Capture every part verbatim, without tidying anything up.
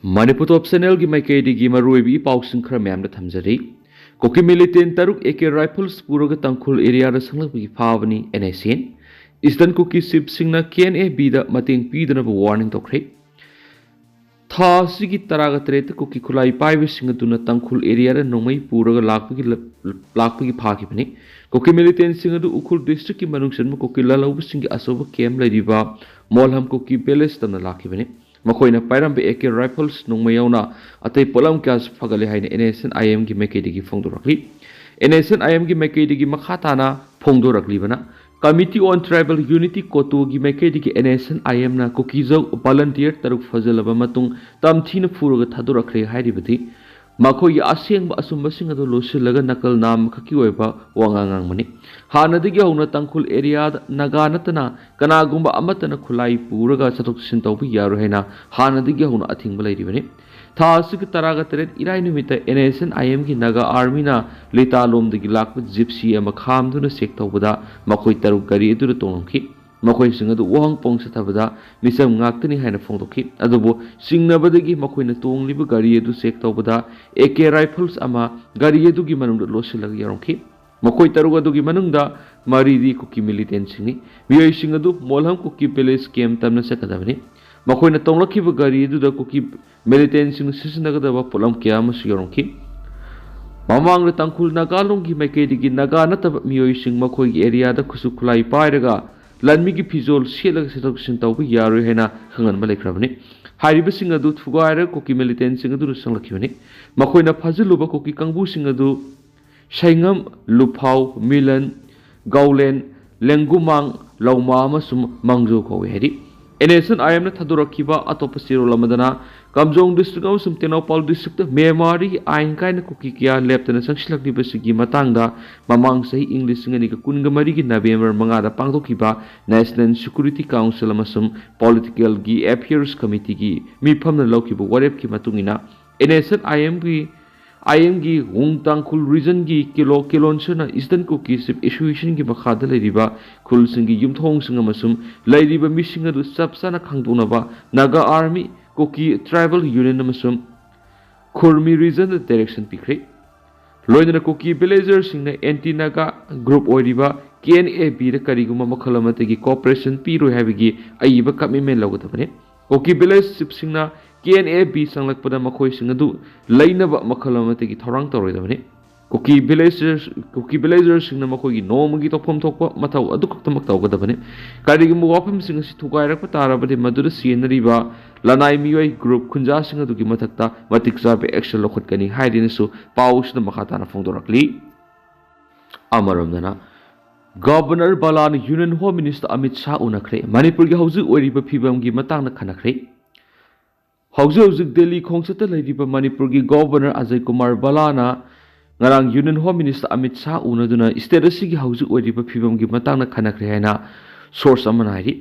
ꯃꯅꯤꯄꯨꯔ ꯇꯣꯞ ꯆꯦꯅꯦꯜꯒꯤ ꯃꯥꯏꯀꯩꯗꯒꯤ ꯃꯔꯨꯑꯣꯏꯕ ꯏ ꯄꯥꯎꯁꯤꯡ ꯈꯔ ꯃꯌꯥꯝꯗ ꯊꯝꯖꯔꯤ꯫ ꯀꯨꯀꯤ ꯃꯤꯂꯤꯇꯦꯟ ꯇꯔꯨꯛ ꯑꯦ ꯀꯦ ꯔꯥꯏꯐꯜꯁ ꯄꯨꯔꯒ ꯇꯥꯡꯈꯨꯜ ꯑꯦꯔꯤꯌꯥꯗ ꯆꯪꯂꯛꯄꯒꯤ ꯐꯥꯕꯅꯤ N S N. Eastern Kuki ꯆꯤꯞꯁꯤꯡꯅ ꯀꯦ ꯑꯦꯟ ꯑꯦ ꯕꯤꯗ ꯃꯇꯦꯡ ꯄꯤꯗꯅꯕ ꯋꯥꯔꯅꯤꯡ ꯇꯧꯈ꯭ꯔꯦ꯫ ꯊꯥ ꯑꯁꯤꯒꯤ ꯇꯔꯥꯒ ꯇꯔꯦꯠꯇ ꯀꯨꯀꯤ ꯈꯨꯠꯂꯥꯏ ꯄꯥꯏꯕꯁꯤꯡ ꯑꯗꯨꯅ ꯇꯥꯡꯈꯨꯜ ꯑꯦꯔꯤꯌꯥꯗ ꯅꯣꯡꯃꯩ ꯄꯨꯔꯒ ꯂꯥꯛꯄꯒꯤ ꯂ-, ꯂꯥꯛꯄꯒꯤ ꯐꯥꯈꯤꯕꯅꯤ꯫ ꯀꯨꯀꯤ ꯃꯤꯂꯤꯇꯦꯟꯁꯤꯡ ꯑꯗꯨ ꯎꯈ꯭ꯔꯨꯜ ꯗꯤꯁꯇ꯭ꯔꯤꯛꯀꯤ ꯃꯅꯨꯡ ꯆꯟꯕ ꯀꯨꯀꯤ ꯂꯥꯜꯍꯧꯕꯁꯤꯡꯒꯤ ꯑꯆꯧꯕ ꯀꯦꯝꯞ ꯂꯩꯔꯤꯕ ꯃꯣꯜꯍꯝ ꯀꯨꯀꯤ ꯚꯤꯂꯦꯖ ꯇꯝꯅ ꯂꯥꯛꯈꯤꯕꯅꯤ꯫ ꯃꯈꯣꯏꯅ ꯄꯥꯏꯔꯝꯕ ꯑꯦ ꯀꯦ ꯔꯥꯏꯐꯜꯁ ꯅꯣꯡꯃꯩ ꯌꯥꯎꯅ ꯑꯇꯩ ꯄꯣꯠꯂꯝ ꯀꯌꯥꯁꯨ ꯐꯒꯠꯂꯦ ꯍꯥꯏꯅ ꯑꯦꯟ ꯑꯦꯁ ꯑꯦꯟ ꯑꯥꯏ ꯑꯦꯝꯒꯤ ꯃꯥꯏꯀꯩꯗꯒꯤ ꯐꯣꯡꯗꯣꯔꯛꯂꯤ꯫ ꯑꯦꯟ ꯑꯦꯁ ꯑꯦꯟ ꯑꯥꯏ ꯑꯦꯝꯒꯤ ꯃꯥꯏꯀꯩꯗꯒꯤ ꯃꯈꯥ ꯇꯥꯅ ꯐꯣꯡꯗꯣꯔꯛꯂꯤꯕꯅ, Committee on Tribal Unity, ꯀꯣꯇꯣꯒꯤ ꯃꯥꯏꯀꯩꯗꯒꯤ ꯑꯦꯟ ꯑꯦꯁ ꯑꯦꯟ ꯑꯥꯏ ꯑꯦꯝꯅ ꯀꯨꯀꯤꯖꯧ ꯚꯣꯂꯟꯇꯤꯌꯔ ꯇꯔꯨꯛ ꯐꯥꯖꯤꯜꯂꯕ ꯃꯇꯨꯡ ꯇꯝꯊꯤꯅ ꯐꯨꯔꯒ ꯊꯥꯗꯣꯔꯛꯈ꯭ꯔꯦ ꯍꯥꯏꯔꯤꯕꯗꯤ, ꯃꯈꯣꯏꯒꯤ ꯑꯁꯦꯡꯕ ꯑꯆꯨꯝꯕꯁꯤꯡ ꯑꯗꯨ ꯂꯣꯠꯁꯤꯜꯂꯒ ꯅꯀꯜ ꯅꯥꯝꯃꯈꯛꯀꯤ ꯑꯣꯏꯕ ꯋꯥꯉꯥꯡ ꯉꯥꯡꯕꯅꯤ꯫ ꯍꯥꯟꯅꯗꯒꯤ ꯍꯧꯅ ꯇꯥꯡꯈꯨꯜ ꯑꯦꯔꯤꯌꯥꯗ ꯅꯥꯒꯥ ꯅꯠꯇꯅ ꯀꯅꯥꯒꯨꯝꯕ ꯑꯃꯠꯇꯅ ꯈꯨꯠꯂꯥꯏ ꯄꯨꯔꯒ ꯆꯠꯊꯣꯛ ꯆꯠꯁꯤꯟ ꯇꯧꯕ ꯌꯥꯔꯣꯏ ꯍꯥꯏꯅ ꯍꯥꯟꯅꯗꯒꯤ ꯍꯧꯅ ꯑꯊꯤꯡꯕ ꯂꯩꯔꯤꯕꯅꯤ꯫ ꯊꯥ ꯑꯁꯤꯒꯤ ꯇꯔꯥꯒ ꯇꯔꯦꯠ ꯏꯔꯥꯏ ꯅꯨꯃꯤꯠꯇ ꯑꯦꯟ ꯑꯦꯁ ꯑꯦꯟ ꯑꯥꯏ ꯑꯦꯝꯒꯤ ꯅꯥꯒꯥ ꯑꯥꯔꯃꯤꯅ ꯂꯤꯇꯥꯂꯣꯝꯗꯒꯤ ꯂꯥꯛꯄ ꯖꯤꯞꯁꯤ ꯑꯃ ꯈꯥꯝꯗꯨꯅ ꯆꯦꯛ ꯇꯧꯕꯗ ꯃꯈꯣꯏ ꯇꯔꯨꯛ ꯒꯥꯔꯤ ꯑꯗꯨꯗ ꯇꯣꯡꯂꯝꯈꯤ꯫ ꯃꯈꯣꯏꯁꯤꯡ ꯑꯗꯨ ꯋꯥꯍꯪ ꯄꯥꯎ ꯆꯠꯊꯕꯗ ꯃꯤꯆꯝ ꯉꯥꯛꯇꯅꯤ ꯍꯥꯏꯅ ꯐꯣꯡꯗꯣꯛꯈꯤ꯫ ꯑꯗꯨꯕꯨ ꯆꯤꯡꯅꯕꯗꯒꯤ ꯃꯈꯣꯏꯅ ꯇꯣꯡꯂꯤꯕ ꯒꯥꯔꯤ ꯑꯗꯨ ꯆꯦꯛ ꯇꯧꯕꯗ ꯑꯦ ꯀꯦ ꯔꯥꯏꯐꯜꯁ ꯑꯃ ꯒꯥꯔꯤ ꯑꯗꯨꯒꯤ ꯃꯅꯨꯡꯗ ꯂꯣꯠꯁꯤꯜꯂꯒ ꯌꯥꯎꯔꯝꯈꯤ꯫ ꯃꯈꯣꯏ ꯇꯔꯨꯛ ꯑꯗꯨꯒꯤ ꯃꯅꯨꯡꯗ ꯃꯔꯤꯗꯤ ꯀꯨꯀꯤ ꯃꯤꯂꯤꯇꯦꯟꯁꯤꯡꯅꯤ꯫ ꯃꯤꯑꯣꯏꯁꯤꯡ ꯑꯗꯨ ꯃꯣꯜꯍꯝ ꯀꯨꯀꯤ ꯚꯤꯂꯦꯖ ꯀꯦꯝꯞ ꯇꯝꯅ ꯆꯠꯀꯗꯕꯅꯤ꯫ ꯃꯈꯣꯏꯅ ꯇꯣꯡꯂꯛꯈꯤꯕ ꯒꯥꯔꯤ ꯑꯗꯨꯗ ꯀꯨꯀꯤ ꯃꯤꯂꯤꯇꯦꯟꯁꯤꯡꯅ ꯁꯤꯖꯤꯟꯅꯒꯗꯕ ꯄꯣꯠꯂꯝ ꯀꯌꯥ ꯑꯃꯁꯨ ꯌꯥꯎꯔꯝꯈꯤ꯫ ꯃꯃꯥꯡꯗ ꯇꯥꯡꯈꯨꯜ ꯅꯥꯒꯥꯂꯣꯡꯒꯤ ꯃꯥꯏꯀꯩꯗꯒꯤ ꯅꯥꯒꯥ ꯅꯠꯇꯕ ꯃꯤꯑꯣꯏꯁꯤꯡ ꯃꯈꯣꯏꯒꯤ ꯑꯦꯔꯤꯌꯥꯗ ꯈꯨꯠꯁꯨ ꯈꯨꯠꯂꯥꯏ ꯄꯥꯏꯔꯒ ꯂꯥꯟꯃꯤꯒꯤ ꯐꯤꯖꯣꯜ ꯁꯦꯠꯂꯒ ꯆꯠꯊꯣꯛ ꯆꯠꯁꯤꯟ ꯇꯧꯕ ꯌꯥꯔꯣꯏ ꯍꯥꯏꯅ ꯈꯪꯍꯟꯕ ꯂꯩꯈ꯭ꯔꯕꯅꯤ꯫ ꯍꯥꯏꯔꯤꯕꯁꯤꯡ ꯑꯗꯨ ꯊꯨꯒꯥꯏꯔꯒ ꯀꯨꯀꯤ ꯃꯤꯂꯤꯇꯦꯟꯁꯤꯡ ꯑꯗꯨꯅ ꯆꯪꯂꯛꯈꯤꯕꯅꯤ꯫ ꯃꯈꯣꯏꯅ ꯐꯥꯖꯤꯜꯂꯨꯕ ꯀꯨꯀꯤ ꯀꯥꯡꯕꯨꯁꯤꯡ ꯑꯗꯨ ꯁꯩꯉꯝ, ꯂꯨꯐꯥꯎ, ꯃꯤꯂꯟ, ꯒꯥꯎꯂꯦꯟ, ꯂꯦꯡꯒꯨꯃꯥꯡ, ꯂꯧꯃꯥ ꯑꯃꯁꯨꯡ ꯃꯥꯡꯖꯧ ꯀꯧꯏ ꯍꯥꯏꯔꯤ꯫ ꯑꯦꯟ ꯑꯦꯁ ꯑꯦꯟ ꯑꯥꯏ ꯑꯦꯝꯅ ꯊꯥꯗꯣꯔꯛꯈꯤꯕ ꯑꯇꯣꯞꯄ ꯆꯦꯔꯣꯜ ꯑꯃꯗꯅ, ꯀꯥꯝꯖꯣꯡ ꯗꯤꯁꯇ꯭ꯔꯤꯛ ꯑꯃꯁꯨꯡ ꯇꯦꯡꯅꯧꯄꯥꯜ ꯗꯤꯁꯇ꯭ꯔꯤꯛꯇ ꯃ꯭ꯌꯥꯟꯃꯥꯔꯗꯒꯤ ꯑꯥꯏꯟ ꯀꯥꯏꯅ ꯀꯨꯀꯤ ꯀꯌꯥ ꯂꯦꯞꯇꯅ ꯆꯪꯁꯤꯜꯂꯛꯂꯤꯕꯁꯤꯒꯤ ꯃꯇꯥꯡꯗ ꯃꯃꯥꯡ ꯆꯍꯤ ꯏꯪ ꯂꯤꯁꯤꯡ ꯑꯅꯤꯒ ꯀꯨꯟꯒ ꯃꯔꯤꯒꯤ ꯅꯕꯦꯝꯕꯔ ꯃꯉꯥꯗ ꯄꯥꯡꯊꯣꯛꯈꯤꯕ National Security Council ꯑꯃꯁꯨꯡ Political Affairs Committeeꯒꯤ ꯃꯤꯐꯝꯅ ꯂꯧꯈꯤꯕ ꯋꯥꯔꯦꯞꯀꯤ ꯃꯇꯨꯡ ꯏꯟꯅ, ꯑꯦꯟ ꯑꯦꯁ ꯑꯦꯟ ꯑꯥꯏ ꯑꯦꯝꯒꯤ, ꯑꯥꯏ ꯑꯦꯝꯒꯤ ꯋꯨꯡ ꯇꯥꯡꯈꯨꯜ ꯔꯤꯖꯟꯒꯤ ꯀꯤꯂꯣ ꯀꯤꯂꯣꯟꯁꯔꯅ ꯏꯁꯇꯔꯟ ꯀꯨꯀꯤ ꯆꯤꯞ ꯑꯦꯁꯣꯁꯤꯌꯦꯁꯟꯒꯤ ꯃꯈꯥꯗ ꯂꯩꯔꯤꯕ ꯈꯨꯜꯁꯤꯡꯒꯤ ꯌꯨꯝꯊꯣꯡꯁꯤꯡ ꯑꯃꯁꯨꯡ ꯂꯩꯔꯤꯕ ꯃꯤꯁꯤꯡ ꯑꯗꯨ ꯆꯞ ꯆꯥꯅ ꯈꯪꯗꯣꯛꯅꯕ ꯅꯥꯒꯥ ꯑꯥꯔꯃꯤ ꯀꯨꯀꯤ ꯇ꯭ꯔꯥꯏꯕꯦꯜ ꯌꯨꯅꯤꯌꯟ ꯑꯃꯁꯨꯡ ꯈꯨꯔꯃꯤ ꯔꯤꯖꯟꯗ ꯗꯥꯏꯔꯦꯛꯁꯟ ꯄꯤꯈ꯭ꯔꯦ꯫ ꯂꯣꯏꯅꯅ ꯀꯨꯀꯤ ꯚꯤꯂꯦꯖꯔꯁꯤꯡꯅ ꯑꯦꯟꯇꯤ ꯅꯥꯒꯥ ꯒ꯭ꯔꯨꯞ ꯑꯣꯏꯔꯤꯕ ꯀꯦ ꯑꯦꯟ ꯑꯦ ꯕꯤꯗ ꯀꯔꯤꯒꯨꯝꯕ ꯃꯈꯜ ꯑꯃꯠꯇꯒꯤ ꯀꯣꯑꯣꯄꯔꯦꯁꯟ ꯄꯤꯔꯣꯏ ꯍꯥꯏꯕꯒꯤ ꯑꯏꯕ ꯀꯃꯤꯠꯃꯦꯟ ꯂꯧꯒꯗꯕꯅꯤ꯫ ꯀꯨꯀꯤ ꯚꯤꯂꯦꯖ ꯆꯤꯞꯁꯤꯡꯅ ꯀꯦ ꯑꯦꯟ ꯑꯦ ꯕꯤ ꯆꯪꯂꯛꯄꯗ ꯃꯈꯣꯏꯁꯤꯡ ꯑꯗꯨ ꯂꯩꯅꯕ ꯃꯈꯜ ꯑꯃꯠꯇꯒꯤ ꯊꯧꯔꯥꯡ ꯇꯧꯔꯣꯏꯗꯕꯅꯤ꯫ ꯀꯨꯀꯤ ꯚꯤꯂꯦꯖꯔ ꯀꯨꯀꯤ ꯚꯤꯂꯦꯖꯔꯁꯤꯡꯅ ꯃꯈꯣꯏꯒꯤ ꯅꯣꯡꯃꯒꯤ ꯇꯧꯐꯝ ꯊꯣꯛꯄ ꯃꯊꯧ ꯑꯗꯨ ꯈꯛꯇꯃꯛ ꯇꯧꯒꯗꯕꯅꯤ꯫ ꯀꯔꯤꯒꯨꯝꯕ ꯋꯥꯐꯝꯁꯤꯡ ꯑꯁꯤ ꯊꯨꯒꯥꯏꯔꯛꯄ ꯇꯥꯔꯕꯗꯤ, ꯃꯗꯨꯗ ꯁꯤꯖꯤꯟꯅꯔꯤꯕ ꯂꯅꯥꯏ ꯃꯤꯑꯣꯏ ꯒ꯭ꯔꯨꯞ ꯈꯨꯟꯖꯥꯁꯤꯡ ꯑꯗꯨꯒꯤ ꯃꯊꯛꯇ ꯃꯇꯤꯛ ꯆꯥꯕ ꯑꯦꯛꯁꯟ ꯂꯧꯈꯠꯀꯅꯤ ꯍꯥꯏꯗꯨꯅꯁꯨ ꯄꯥꯎ ꯑꯁꯤꯗ ꯃꯈꯥ ꯇꯥꯅ ꯐꯣꯡꯗꯣꯔꯛꯂꯤ꯫ ꯑꯃꯔꯣꯝꯗꯅ, ꯒꯚꯔꯅꯔ ꯕꯂꯥꯅ union home minister Amit Shah ꯎꯅꯈ꯭ꯔꯦ꯫ ꯃꯅꯤꯄꯨꯔꯒꯤ ꯍꯧꯖꯤꯛ ꯑꯣꯏꯔꯤꯕ ꯐꯤꯕꯝꯒꯤ ꯃꯇꯥꯡꯗ ꯈꯟꯅꯈ꯭ꯔꯦ꯫ ꯍꯧꯖꯤꯛ ꯍꯧꯖꯤꯛ ꯗꯦꯜꯂꯤ ꯈꯣꯡꯆꯠꯇ ꯂꯩꯔꯤꯕ ꯃꯅꯤꯄꯨꯔꯒꯤ ꯒꯚꯔꯅꯔ ꯑꯖꯌ ꯀꯨꯃꯥꯔ ꯕꯂꯥꯅ ꯉꯔꯥꯡ union home minister Amit Shah ꯎꯅꯗꯨꯅ ꯁ꯭ꯇꯦꯠ ꯑꯁꯤꯒꯤ ꯍꯧꯖꯤꯛ ꯑꯣꯏꯔꯤꯕ ꯐꯤꯕꯝꯒꯤ ꯃꯇꯥꯡꯗ ꯈꯟꯅꯈ꯭ꯔꯦ ꯍꯥꯏꯅ ꯁꯣꯔꯁ ꯑꯃꯅ ꯍꯥꯏꯔꯤ꯫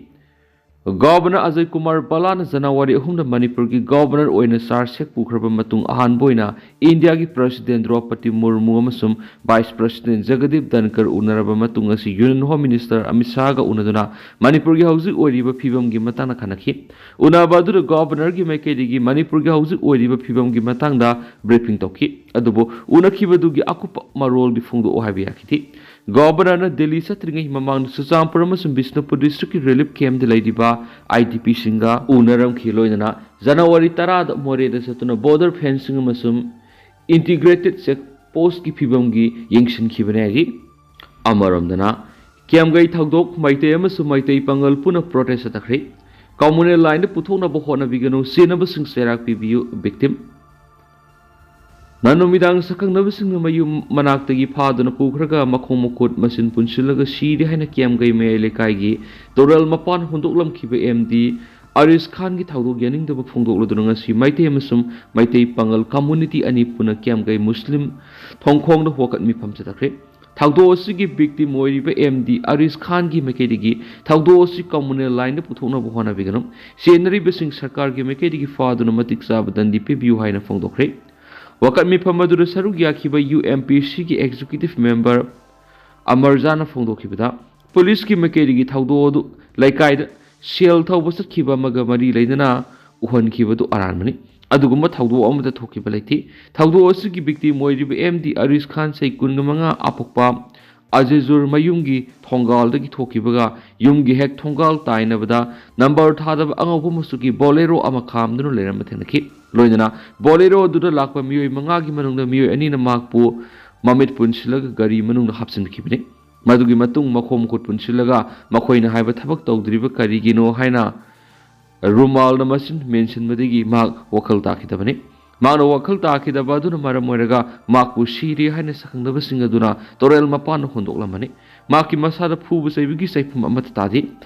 ꯒꯚꯔꯅꯔ ꯑꯖꯌ ꯀꯨꯃꯥꯔ ꯕꯂꯥꯅ ꯖꯅꯋꯥꯔꯤ ꯑꯍꯨꯝꯗ ꯃꯅꯤꯄꯨꯔꯒꯤ ꯒꯚꯔꯅꯔ ꯑꯣꯏꯅ ꯆꯥꯔꯖ ꯍꯦꯛ ꯄꯨꯈ꯭ꯔꯕ ꯃꯇꯨꯡ, ꯑꯍꯥꯟꯕ ꯑꯣꯏꯅ ꯏꯟꯗꯤꯌꯥꯒꯤ ꯄ꯭ꯔꯁꯤꯗꯦꯟ ꯗ꯭ꯔꯧꯄꯗꯤ ꯃꯨꯔꯃꯨ ꯑꯃꯁꯨꯡ ꯚꯥꯏꯁ ꯄ꯭ꯔꯁꯤꯗꯦꯟ ꯖꯒꯗꯤꯞ ꯙꯟꯀꯔ ꯎꯅꯔꯕ ꯃꯇꯨꯡ ꯑꯁꯤ ꯌꯨꯅꯤꯌꯟ ꯍꯣꯝ ꯃꯤꯅꯤꯁꯇꯔ ꯑꯃꯤꯠ ꯁꯥꯍꯒ ꯎꯅꯗꯨꯅ ꯃꯅꯤꯄꯨꯔꯒꯤ ꯍꯧꯖꯤꯛ ꯑꯣꯏꯔꯤꯕ ꯐꯤꯕꯝꯒꯤ ꯃꯇꯥꯡꯗ ꯈꯟꯅꯈꯤ꯫ ꯎꯅꯕ ꯑꯗꯨꯗ ꯒꯚꯔꯅꯔꯒꯤ ꯃꯥꯏꯀꯩꯗꯒꯤ ꯃꯅꯤꯄꯨꯔꯒꯤ ꯍꯧꯖꯤꯛ ꯑꯣꯏꯔꯤꯕ ꯐꯤꯕꯝꯒꯤ ꯃꯇꯥꯡꯗ ꯕ꯭ꯔꯤꯐꯤꯡ ꯇꯧꯈꯤ꯫ ꯑꯗꯨꯕꯨ ꯎꯅꯈꯤꯕꯗꯨꯒꯤ ꯑꯀꯨꯞꯄ ꯃꯔꯣꯜꯗꯤ ꯐꯣꯡꯗꯣꯛꯎ ꯍꯥꯏꯕ ꯌꯥꯈꯤꯗꯦ꯫ ꯒꯚꯔꯅꯔꯅ ꯗꯦꯜꯂꯤ ꯆꯠꯇ꯭ꯔꯤꯉꯩ ꯃꯃꯥꯡꯗ ꯆꯨꯔꯆꯥꯟꯄꯨꯔ ꯑꯃꯁꯨꯡ ꯕꯤꯁꯅꯨꯄꯨꯔ ꯗꯤꯁꯇ꯭ꯔꯤꯛꯀꯤ ꯔꯤꯂꯤꯐ ꯀꯦꯝꯞꯇ ꯂꯩꯔꯤꯕ ꯑꯥꯏ ꯗꯤ ꯄꯤꯁꯤꯡꯒ ꯎꯅꯔꯝꯈꯤ꯫ ꯂꯣꯏꯅꯅ ꯖꯅꯋꯥꯔꯤ ꯇꯔꯥꯗ ꯃꯣꯔꯦꯗ ꯆꯠꯇꯨꯅ ꯕꯣꯔꯗꯔ ꯐꯦꯟꯁꯤꯡ ꯑꯃꯁꯨꯡ ꯏꯟꯇꯤꯒ꯭ꯔꯦꯇꯦꯗ ꯆꯦꯛ ꯄꯣꯁꯀꯤ ꯐꯤꯕꯝꯒꯤ ꯌꯦꯡꯁꯤꯟꯈꯤꯕꯅꯤ ꯍꯥꯏꯔꯤ꯫ ꯑꯃꯔꯣꯝꯗꯅ, ꯀꯦꯝꯒꯩ ꯊꯧꯗꯣꯛ, ꯃꯩꯇꯩ ꯑꯃꯁꯨꯡ ꯃꯩꯇꯩ ꯄꯥꯉꯜ ꯄꯨꯟꯅ ꯄ꯭ꯔꯣꯇꯦꯁ ꯆꯠꯊꯈ꯭ꯔꯦ꯫ ꯀꯝꯃꯨꯅꯦꯜ ꯂꯥꯏꯟꯗ ꯄꯨꯊꯣꯛꯅꯕ ꯍꯣꯠꯅꯕꯤꯒꯅꯨ, ꯆꯦꯟꯅꯕꯁꯤꯡ ꯆꯩꯔꯥꯛ ꯄꯤꯕꯤꯌꯨ, ꯚꯤꯛꯇꯤꯝ꯫ ꯅꯨꯃꯤꯗꯥꯡ ꯁꯛꯈꯪꯅꯕꯁꯤꯡꯅ ꯃꯌꯨꯝ ꯃꯅꯥꯛꯇꯒꯤ ꯐꯥꯗꯨꯅ ꯄꯨꯈ꯭ꯔꯒ ꯃꯈꯣꯡ ꯃꯈꯨꯠ ꯃꯁꯤꯟ ꯄꯨꯟꯁꯤꯜꯂꯒ ꯁꯤꯔꯦ ꯍꯥꯏꯅ ꯀꯦꯝꯒꯩ ꯃꯌꯥꯏ ꯂꯩꯀꯥꯏꯒꯤ ꯇꯨꯔꯦꯜ ꯃꯄꯥꯟ ꯍꯨꯟꯗꯣꯛꯂꯝꯈꯤꯕ ꯑꯦꯝ ꯗꯤ ꯑꯔꯤꯁ ꯈꯥꯟꯒꯤ ꯊꯧꯗꯣꯛ ꯌꯥꯅꯤꯡꯗꯕ ꯐꯣꯡꯗꯣꯛꯂꯗꯨꯅ ꯉꯁꯤ ꯃꯩꯇꯩ ꯑꯃꯁꯨꯡ ꯃꯩꯇꯩ ꯄꯥꯉꯜ ꯀꯝꯃꯨꯅꯤꯇꯤ ꯑꯅꯤ ꯄꯨꯟꯅ ꯀꯦꯝꯒꯩ ꯃꯨꯁꯂꯤꯝ ꯊꯣꯡꯈꯣꯡꯗ ꯋꯥꯀꯠ ꯃꯤꯐꯝ ꯆꯠꯊꯈ꯭ꯔꯦ꯫ ꯊꯧꯗꯣꯛ ꯑꯁꯤꯒꯤ ꯚꯤꯛꯇꯤꯝ ꯑꯣꯏꯔꯤꯕ ꯑꯦꯝ ꯗꯤ ꯑꯔꯤꯁ ꯈꯥꯟꯒꯤ ꯃꯥꯏꯀꯩꯗꯒꯤ ꯊꯧꯗꯣꯛ ꯑꯁꯤ ꯀꯝꯃꯨꯅꯦꯜ ꯂꯥꯏꯟꯗ ꯄꯨꯊꯣꯛꯅꯕ ꯍꯣꯠꯅꯕꯤꯒꯅꯨ, ꯆꯦꯟꯅꯔꯤꯕꯁꯤꯡ ꯁꯔꯀꯥꯔꯒꯤ ꯃꯥꯏꯀꯩꯗꯒꯤ ꯐꯥꯗꯨꯅ ꯃꯇꯤꯛ ꯆꯥꯕ ꯗꯟꯗꯤ ꯄꯤꯕꯤꯌꯨ ꯍꯥꯏꯅ ꯐꯣꯡꯗꯣꯛꯈ꯭ꯔꯦ꯫ ꯋꯥꯀꯠ ꯃꯤꯐꯝ ꯑꯗꯨꯗ ꯁꯔꯨꯛ ꯌꯥꯈꯤꯕ ꯌꯨ ꯑꯦꯝ ꯄꯤ ꯁꯤꯒꯤ ꯑꯦꯛꯖꯤꯀ꯭ꯌꯨꯇꯤꯚ ꯃꯦꯝꯕꯔ ꯑꯃꯔꯖꯥꯅ ꯐꯣꯡꯗꯣꯛꯈꯤꯕꯗ, ꯄꯨꯂꯤꯁꯀꯤ ꯃꯥꯏꯀꯩꯗꯒꯤ ꯊꯧꯗꯣꯛ ꯑꯗꯨ ꯂꯩꯀꯥꯏꯗ ꯁꯦꯜ ꯊꯧꯕ ꯆꯠꯈꯤꯕ ꯑꯃꯒ ꯃꯔꯤ ꯂꯩꯅꯅ ꯎꯍꯟꯈꯤꯕꯗꯨ ꯑꯔꯥꯟꯕꯅꯤ꯫ ꯑꯗꯨꯒꯨꯝꯕ ꯊꯧꯗꯣꯛ ꯑꯃꯠꯇ ꯊꯣꯛꯈꯤꯕ ꯂꯩꯇꯦ꯫ ꯊꯧꯗꯣꯛ ꯑꯁꯤꯒꯤ victim ꯑꯣꯏꯔꯤꯕ ꯑꯦꯝ ꯗꯤ ꯑꯔꯤꯁ ꯈꯥꯟ, ꯆꯍꯤ ꯀꯨꯟꯒ ꯃꯉꯥ, ꯑꯄꯣꯛꯄ ꯑꯖꯦꯖꯨꯔ ꯃꯌꯨꯝꯒꯤ ꯊꯣꯡꯒꯥꯜꯗꯒꯤ ꯊꯣꯛꯈꯤꯕꯒ ꯌꯨꯝꯒꯤ ꯍꯦꯛ ꯊꯣꯡꯒꯥꯜ ꯇꯥꯏꯅꯕꯗ number ꯊꯥꯗꯕ ꯑꯉꯧꯕ ꯃꯆꯨꯒꯤ Bolero ꯑꯃ ꯈꯥꯝꯗꯨꯅ ꯂꯩꯔꯝꯕ ꯊꯦꯡꯅꯈꯤ꯫ ꯂꯣꯏꯅꯅ Bolero ꯑꯗꯨꯗ ꯂꯥꯛꯄ ꯃꯤꯑꯣꯏ ꯃꯉꯥꯒꯤ ꯃꯅꯨꯡꯗ ꯃꯤꯑꯣꯏ ꯑꯅꯤꯅ ꯃꯍꯥꯛꯄꯨ ꯃꯃꯤꯠ ꯄꯨꯟꯁꯤꯜꯂꯒ ꯒꯥꯔꯤ ꯃꯅꯨꯡꯗ ꯍꯥꯞꯆꯤꯟꯈꯤꯕꯅꯤ꯫ ꯃꯗꯨꯒꯤ ꯃꯇꯨꯡ ꯃꯈꯣꯡ ꯃꯈꯨꯠ ꯄꯨꯟꯁꯤꯜꯂꯒ ꯃꯈꯣꯏꯅ ꯍꯥꯏꯕ ꯊꯕꯛ ꯇꯧꯗ꯭ꯔꯤꯕ ꯀꯔꯤꯒꯤꯅꯣ ꯍꯥꯏꯅ ꯔꯨꯃꯥꯜꯅ ꯃꯆꯤꯟ ꯃꯦꯟꯁꯤꯟꯕꯗꯒꯤ ꯃꯍꯥꯛ ꯋꯥꯈꯜ ꯇꯥꯈꯤꯗꯕꯅꯤ꯫ ꯃꯍꯥꯛꯅ ꯋꯥꯈꯜ ꯇꯥꯈꯤꯗꯕ ꯑꯗꯨꯅ ꯃꯔꯝ ꯑꯣꯏꯔꯒ ꯃꯍꯥꯛꯄꯨ ꯁꯤꯔꯦ ꯍꯥꯏꯅ ꯁꯛꯈꯪꯗꯕꯁꯤꯡ ꯑꯗꯨꯅ ꯇꯨꯔꯦꯜ ꯃꯄꯥꯟꯗ ꯍꯨꯟꯗꯣꯛꯂꯝꯕꯅꯤ꯫ ꯃꯍꯥꯛꯀꯤ ꯃꯁꯥꯗ ꯐꯨꯕ ꯆꯩꯕꯒꯤ ꯆꯩꯐꯝ ꯑꯃꯠꯇ ꯇꯥꯗꯦ꯫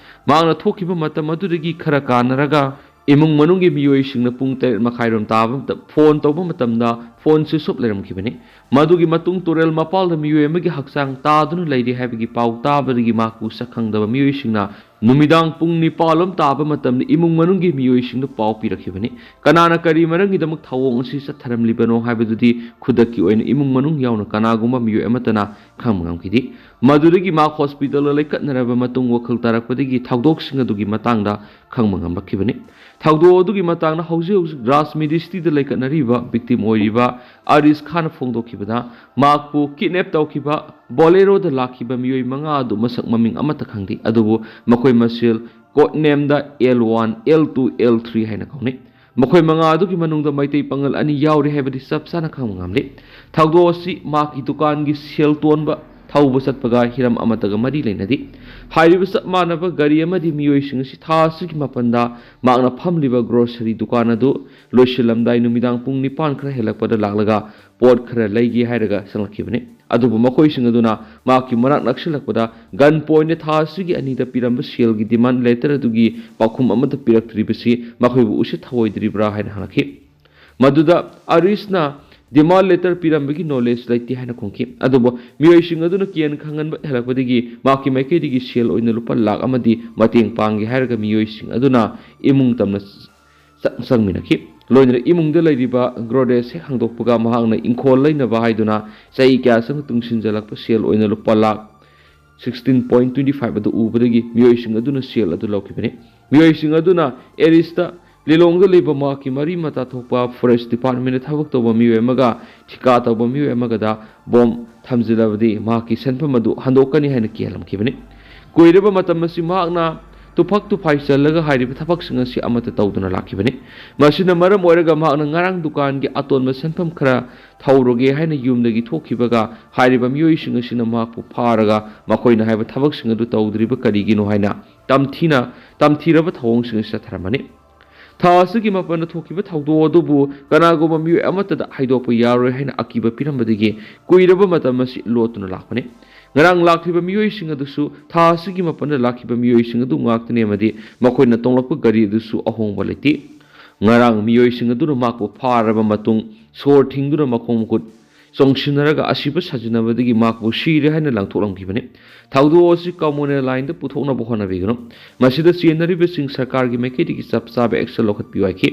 ꯃꯍꯥꯛꯅ ꯊꯣꯛꯈꯤꯕ ꯃꯇꯝ ꯑꯗꯨꯗꯒꯤ ꯈꯔ ꯀꯥꯟꯅꯔꯒ ꯏꯃꯨꯡ ꯃꯅꯨꯡꯒꯤ ꯃꯤꯑꯣꯏꯁꯤꯡꯅ ꯄꯨꯡ ꯇꯔꯦꯠ ꯃꯈꯥꯏꯔꯣꯝ ꯇꯥꯕ ꯃꯇꯝ ꯐꯣꯟ ꯇꯧꯕ ꯃꯇꯝꯗ ꯐꯣꯟ switch off ꯂꯩꯔꯝꯈꯤꯕꯅꯤ꯫ ꯃꯗꯨꯒꯤ ꯃꯇꯨꯡ ꯇꯨꯔꯦꯜ ꯃꯄꯥꯜꯗ ꯃꯤꯑꯣꯏ ꯑꯃꯒꯤ ꯍꯛꯆꯥꯡ ꯇꯥꯗꯨꯅ ꯂꯩꯔꯤ ꯍꯥꯏꯕꯒꯤ ꯄꯥꯎ ꯇꯥꯕꯗꯒꯤ ꯃꯍꯥꯛꯄꯨ ꯁꯛꯈꯪꯗꯕ ꯃꯤꯑꯣꯏꯁꯤꯡꯅ ꯅꯨꯃꯤꯗꯥꯡ ꯄꯨꯡ ꯅꯤꯄꯥꯜ ꯂꯣꯝ ꯇꯥꯕ ꯃꯇꯝꯗ ꯏꯃꯨꯡ ꯃꯅꯨꯡꯒꯤ ꯃꯤꯑꯣꯏꯁꯤꯡꯗ ꯄꯥꯎ ꯄꯤꯔꯛꯈꯤꯕꯅꯤ꯫ ꯀꯅꯥꯅ ꯀꯔꯤ ꯃꯔꯝꯒꯤꯗꯃꯛ ꯊꯧꯑꯣꯡ ꯑꯁꯤ ꯆꯠꯊꯔꯝꯂꯤꯕꯅꯣ ꯍꯥꯏꯕꯗꯨꯗꯤ ꯈꯨꯗꯛꯀꯤ ꯑꯣꯏꯅ ꯏꯃꯨꯡ ꯃꯅꯨꯡ ꯌꯥꯎꯅ ꯀꯅꯥꯒꯨꯝꯕ ꯃꯤꯑꯣꯏ ꯑꯃꯠꯇꯅ ꯈꯪꯕ ꯉꯝꯈꯤꯗꯦ꯫ ꯃꯗꯨꯗꯒꯤ ꯃꯍꯥꯛ ꯍꯣꯁꯄꯤꯇꯥꯜꯗ ꯂꯩꯈꯠꯅꯔꯕ ꯃꯇꯨꯡ ꯋꯥꯈꯜ ꯇꯥꯔꯛꯄꯗꯒꯤ ꯊꯧꯗꯣꯛꯁꯤꯡ ꯑꯗꯨꯒꯤ ꯃꯇꯥꯡꯗ ꯈꯪꯕ ꯉꯝꯂꯛꯈꯤꯕꯅꯤ꯫ ꯊꯧꯗꯣꯛ ꯑꯗꯨꯒꯤ ꯃꯇꯥꯡꯗ ꯍꯧꯖꯤꯛ ꯍꯧꯖꯤꯛ ꯔꯥꯖꯃꯤꯗꯤꯁꯇꯤꯗ ꯂꯩꯈꯠꯅꯔꯤꯕ victim ꯑꯣꯏꯔꯤꯕ ꯑꯔꯤꯁ ꯈꯥꯟꯅ ꯐꯣꯡꯗꯣꯛꯈꯤꯕꯗ, ꯃꯍꯥꯛꯄꯨ kidnap ꯇꯧꯈꯤꯕ Boleroꯗ ꯂꯥꯛꯈꯤꯕ ꯃꯤꯑꯣꯏ ꯃꯉꯥ ꯑꯗꯨ ꯃꯁꯛ ꯃꯃꯤꯡ ꯑꯃꯠꯇ ꯈꯪꯗꯦ, ꯑꯗꯨꯕꯨ ꯃꯈꯣꯏ ꯃꯁꯦꯜ code nameꯗ L one, L two, L three ꯍꯥꯏꯅ ꯀꯧꯅꯩ꯫ ꯃꯈꯣꯏ ꯃꯉꯥ ꯑꯗꯨꯒꯤ ꯃꯅꯨꯡꯗ ꯃꯩꯇꯩ ꯄꯥꯉꯜ ꯑꯅꯤ ꯌꯥꯎꯔꯤ ꯍꯥꯏꯕꯗꯤ ꯆꯞ ꯆꯥꯅ ꯈꯪꯕ ꯉꯝꯂꯦ꯫ ꯊꯧꯗꯣꯛ ꯑꯁꯤ ꯃꯍꯥꯛꯀꯤ ꯗꯨꯀꯥꯟꯒꯤ ꯁꯦꯜ ꯇꯣꯟꯕ ꯊꯧꯕ ꯆꯠꯄꯒ ꯍꯤꯔꯝ ꯑꯃꯠꯇꯒ ꯃꯔꯤ ꯂꯩꯅꯗꯦ꯫ ꯍꯥꯏꯔꯤꯕ ꯆꯞ ꯃꯥꯟꯅꯕ ꯒꯥꯔꯤ ꯑꯃꯗꯤ ꯃꯤꯑꯣꯏꯁꯤꯡ ꯑꯁꯤ ꯊꯥ ꯑꯁꯤꯒꯤ ꯃꯥꯄꯟꯗ ꯃꯍꯥꯛꯅ ꯐꯝꯂꯤꯕ grocery ꯗꯨꯀꯥꯟ ꯑꯗꯨ ꯂꯣꯏꯁꯤꯜꯂꯝꯗꯥꯏ ꯅꯨꯃꯤꯗꯥꯡ ꯄꯨꯡ ꯅꯤꯄꯥꯟ ꯈꯔ ꯍꯦꯜꯂꯛꯄꯗ ꯂꯥꯛꯂꯒ ꯄꯣꯠ ꯈꯔ ꯂꯩꯒꯦ ꯍꯥꯏꯔꯒ ꯆꯪꯂꯛꯈꯤꯕꯅꯤ꯫ ꯑꯗꯨꯕꯨ ꯃꯈꯣꯏꯁꯤꯡ ꯑꯗꯨꯅ ꯃꯍꯥꯛꯀꯤ ꯃꯅꯥꯛ ꯅꯛꯁꯤꯜꯂꯛꯄꯗ gun pointꯅ ꯊꯥ ꯑꯁꯤꯒꯤ ꯑꯅꯤꯗ ꯄꯤꯔꯝꯕ ꯁꯦꯜꯒꯤ demand letter ꯑꯗꯨꯒꯤ ꯄꯥꯎꯈꯨꯝ ꯑꯃꯠꯇ ꯄꯤꯔꯛꯇ꯭ꯔꯤꯕꯁꯤ ꯃꯈꯣꯏꯕꯨ ꯎꯁꯤꯠ ꯊꯑꯣꯏꯗ꯭ꯔꯤꯕ꯭ꯔꯥ ꯍꯥꯏꯅ ꯍꯪꯂꯛꯈꯤ꯫ ꯃꯗꯨꯗ ꯑꯔꯤꯁꯅ demand letter ꯄꯤꯔꯝꯕꯒꯤ knowledge ꯂꯩꯇꯦ ꯍꯥꯏꯅ ꯈꯨꯝꯈꯤ꯫ ꯑꯗꯨꯕꯨ ꯃꯤꯑꯣꯏꯁꯤꯡ ꯑꯗꯨꯅ ꯀꯤꯍꯟ ꯈꯪꯍꯟꯕ ꯍꯦꯜꯂꯛꯄꯗꯒꯤ ꯃꯍꯥꯛꯀꯤ ꯃꯥꯏꯀꯩꯗꯒꯤ ꯁꯦꯜ ꯑꯣꯏꯅ ꯂꯨꯄꯥ ꯂꯥꯈ ꯑꯃꯗꯤ ꯃꯇꯦꯡ ꯄꯥꯡꯒꯦ ꯍꯥꯏꯔꯒ ꯃꯤꯑꯣꯏꯁꯤꯡ ꯑꯗꯨꯅ ꯏꯃꯨꯡ ꯇꯝꯅ ꯆꯪ-, ꯆꯪꯃꯤꯟꯅꯈꯤ꯫ ꯂꯣꯏꯅꯅ ꯏꯃꯨꯡꯗ ꯂꯩꯔꯤꯕ ꯒ꯭ꯔꯣꯗꯦꯖ ꯍꯦꯛ ꯍꯥꯡꯗꯣꯛꯄꯒ ꯃꯍꯥꯛꯅ ꯏꯪꯈꯣꯜ ꯂꯩꯅꯕ ꯍꯥꯏꯗꯨꯅ ꯆꯍꯤ ꯀꯌꯥ ꯆꯪꯅ ꯇꯨꯡꯁꯤꯟꯖꯂꯛꯄ ꯁꯦꯜ ꯑꯣꯏꯅ ꯂꯨꯄꯥ lakh sixteen point twenty five ꯑꯗꯨ ꯎꯕꯗꯒꯤ ꯃꯤꯑꯣꯏꯁꯤꯡ ꯑꯗꯨꯅ ꯁꯦꯜ ꯑꯗꯨ ꯂꯧꯈꯤꯕꯅꯤ꯫ ꯃꯤꯑꯣꯏꯁꯤꯡ ꯑꯗꯨꯅ ꯑꯦꯔꯤꯁꯇ ꯂꯤꯂꯣꯡꯗ ꯂꯩꯕ ꯃꯍꯥꯛꯀꯤ ꯃꯔꯤ ꯃꯇꯥ ꯊꯣꯛꯄ ꯐꯣꯔꯦꯁ ꯗꯤꯄꯥꯔꯠꯃꯦꯟꯗ ꯊꯕꯛ ꯇꯧꯕ ꯃꯤꯑꯣꯏ ꯑꯃꯒ ꯊꯤꯀꯥ ꯇꯧꯕ ꯃꯤꯑꯣꯏ ꯑꯃꯒꯗ ꯕꯣꯝ ꯊꯝꯖꯤꯜꯂꯕꯗꯤ ꯃꯍꯥꯛꯀꯤ ꯁꯦꯟꯐꯝ ꯑꯗꯨ ꯍꯟꯗꯣꯛꯀꯅꯤ ꯍꯥꯏꯅ ꯀꯤꯍꯜꯂꯝꯈꯤꯕꯅꯤ꯫ ꯀꯨꯏꯔꯕ ꯃꯇꯝ ꯑꯁꯤ ꯃꯍꯥꯛꯅ ꯇꯨꯐꯛ ꯇꯨꯐꯥꯏ ꯆꯜꯂꯒ ꯍꯥꯏꯔꯤꯕ ꯊꯕꯛꯁꯤꯡ ꯑꯁꯤ ꯑꯃꯠꯇ ꯇꯧꯗꯨꯅ ꯂꯥꯛꯈꯤꯕꯅꯤ꯫ ꯃꯁꯤꯅ ꯃꯔꯝ ꯑꯣꯏꯔꯒ ꯃꯍꯥꯛꯅ ꯉꯔꯥꯡ ꯗꯨꯀꯥꯟꯒꯤ ꯑꯇꯣꯟꯕ ꯁꯦꯟꯐꯝ ꯈꯔ ꯊꯧꯔꯨꯒꯦ ꯍꯥꯏꯅ ꯌꯨꯝꯗꯒꯤ ꯊꯣꯛꯈꯤꯕꯒ ꯍꯥꯏꯔꯤꯕ ꯃꯤꯑꯣꯏꯁꯤꯡ ꯑꯁꯤꯅ ꯃꯍꯥꯛꯄꯨ ꯐꯥꯔꯒ ꯃꯈꯣꯏꯅ ꯍꯥꯏꯕ ꯊꯕꯛꯁꯤꯡ ꯑꯗꯨ ꯇꯧꯗ꯭ꯔꯤꯕ ꯀꯔꯤꯒꯤꯅꯣ ꯍꯥꯏꯅ ꯇꯝꯊꯤꯅ ꯇꯝꯊꯤꯔꯕ ꯊꯧꯑꯣꯡꯁꯤꯡ ꯑꯁꯤ ꯆꯠꯊꯔꯝꯕꯅꯤ꯫ ꯊꯥ ꯑꯁꯤꯒꯤ ꯃꯥꯄꯟꯗ ꯊꯣꯛꯈꯤꯕ ꯊꯧꯗꯣꯛ ꯑꯗꯨꯕꯨ ꯀꯅꯥꯒꯨꯝꯕ ꯃꯤꯑꯣꯏ ꯑꯃꯠꯇꯗ ꯍꯥꯏꯗꯣꯛꯄ ꯌꯥꯔꯣꯏ ꯍꯥꯏꯅ ꯑꯀꯤꯕ ꯄꯤꯔꯝꯕꯗꯒꯤ ꯀꯨꯏꯔꯕ ꯃꯇꯝ ꯑꯁꯤ ꯂꯣꯠꯇꯨꯅ ꯂꯥꯛꯄꯅꯤ꯫ ꯉꯔꯥꯡ ꯂꯥꯛꯂꯤꯕ ꯃꯤꯑꯣꯏꯁꯤꯡ ꯑꯗꯨꯁꯨ ꯊꯥ ꯑꯁꯤꯒꯤ ꯃꯥꯄꯟꯗ ꯂꯥꯛꯈꯤꯕ ꯃꯤꯑꯣꯏꯁꯤꯡ ꯑꯗꯨ ꯉꯥꯛꯇꯅꯤ ꯑꯃꯗꯤ ꯃꯈꯣꯏꯅ ꯇꯣꯡꯂꯛꯄ ꯒꯥꯔꯤ ꯑꯗꯨꯁꯨ ꯑꯍꯣꯡꯕ ꯂꯩꯇꯦ꯫ ꯉꯔꯥꯡ ꯃꯤꯑꯣꯏꯁꯤꯡ ꯑꯗꯨꯅ ꯃꯍꯥꯛꯄꯨ ꯐꯥꯔꯕ ꯃꯇꯨꯡ ꯁꯣꯔ ꯊꯤꯡꯗꯨꯅ ꯃꯈꯣꯡ ꯃꯈꯨꯠ ꯆꯣꯡꯁꯤꯟꯅꯔꯒ ꯑꯁꯤꯕ ꯁꯥꯖꯤꯟꯅꯕꯗꯒꯤ ꯃꯍꯥꯛꯄꯨ ꯁꯤꯔꯦ ꯍꯥꯏꯅ ꯂꯪꯊꯣꯛꯂꯝꯈꯤꯕꯅꯤ꯫ ꯊꯧꯗꯣꯛ ꯑꯁꯤ ꯀꯃꯨꯅꯦꯜ ꯂꯥꯏꯟꯗ ꯄꯨꯊꯣꯛꯅꯕ ꯍꯣꯠꯅꯕꯤꯒꯅꯨ꯫ ꯃꯁꯤꯗ ꯆꯦꯟꯅꯔꯤꯕꯁꯤꯡ ꯁꯔꯀꯥꯔꯒꯤ ꯃꯥꯏꯀꯩꯗꯒꯤ ꯆꯞ ꯆꯥꯕ ꯑꯦꯛꯁꯟ ꯂꯧꯈꯠꯄꯤꯌꯨ ꯍꯥꯏꯈꯤ꯫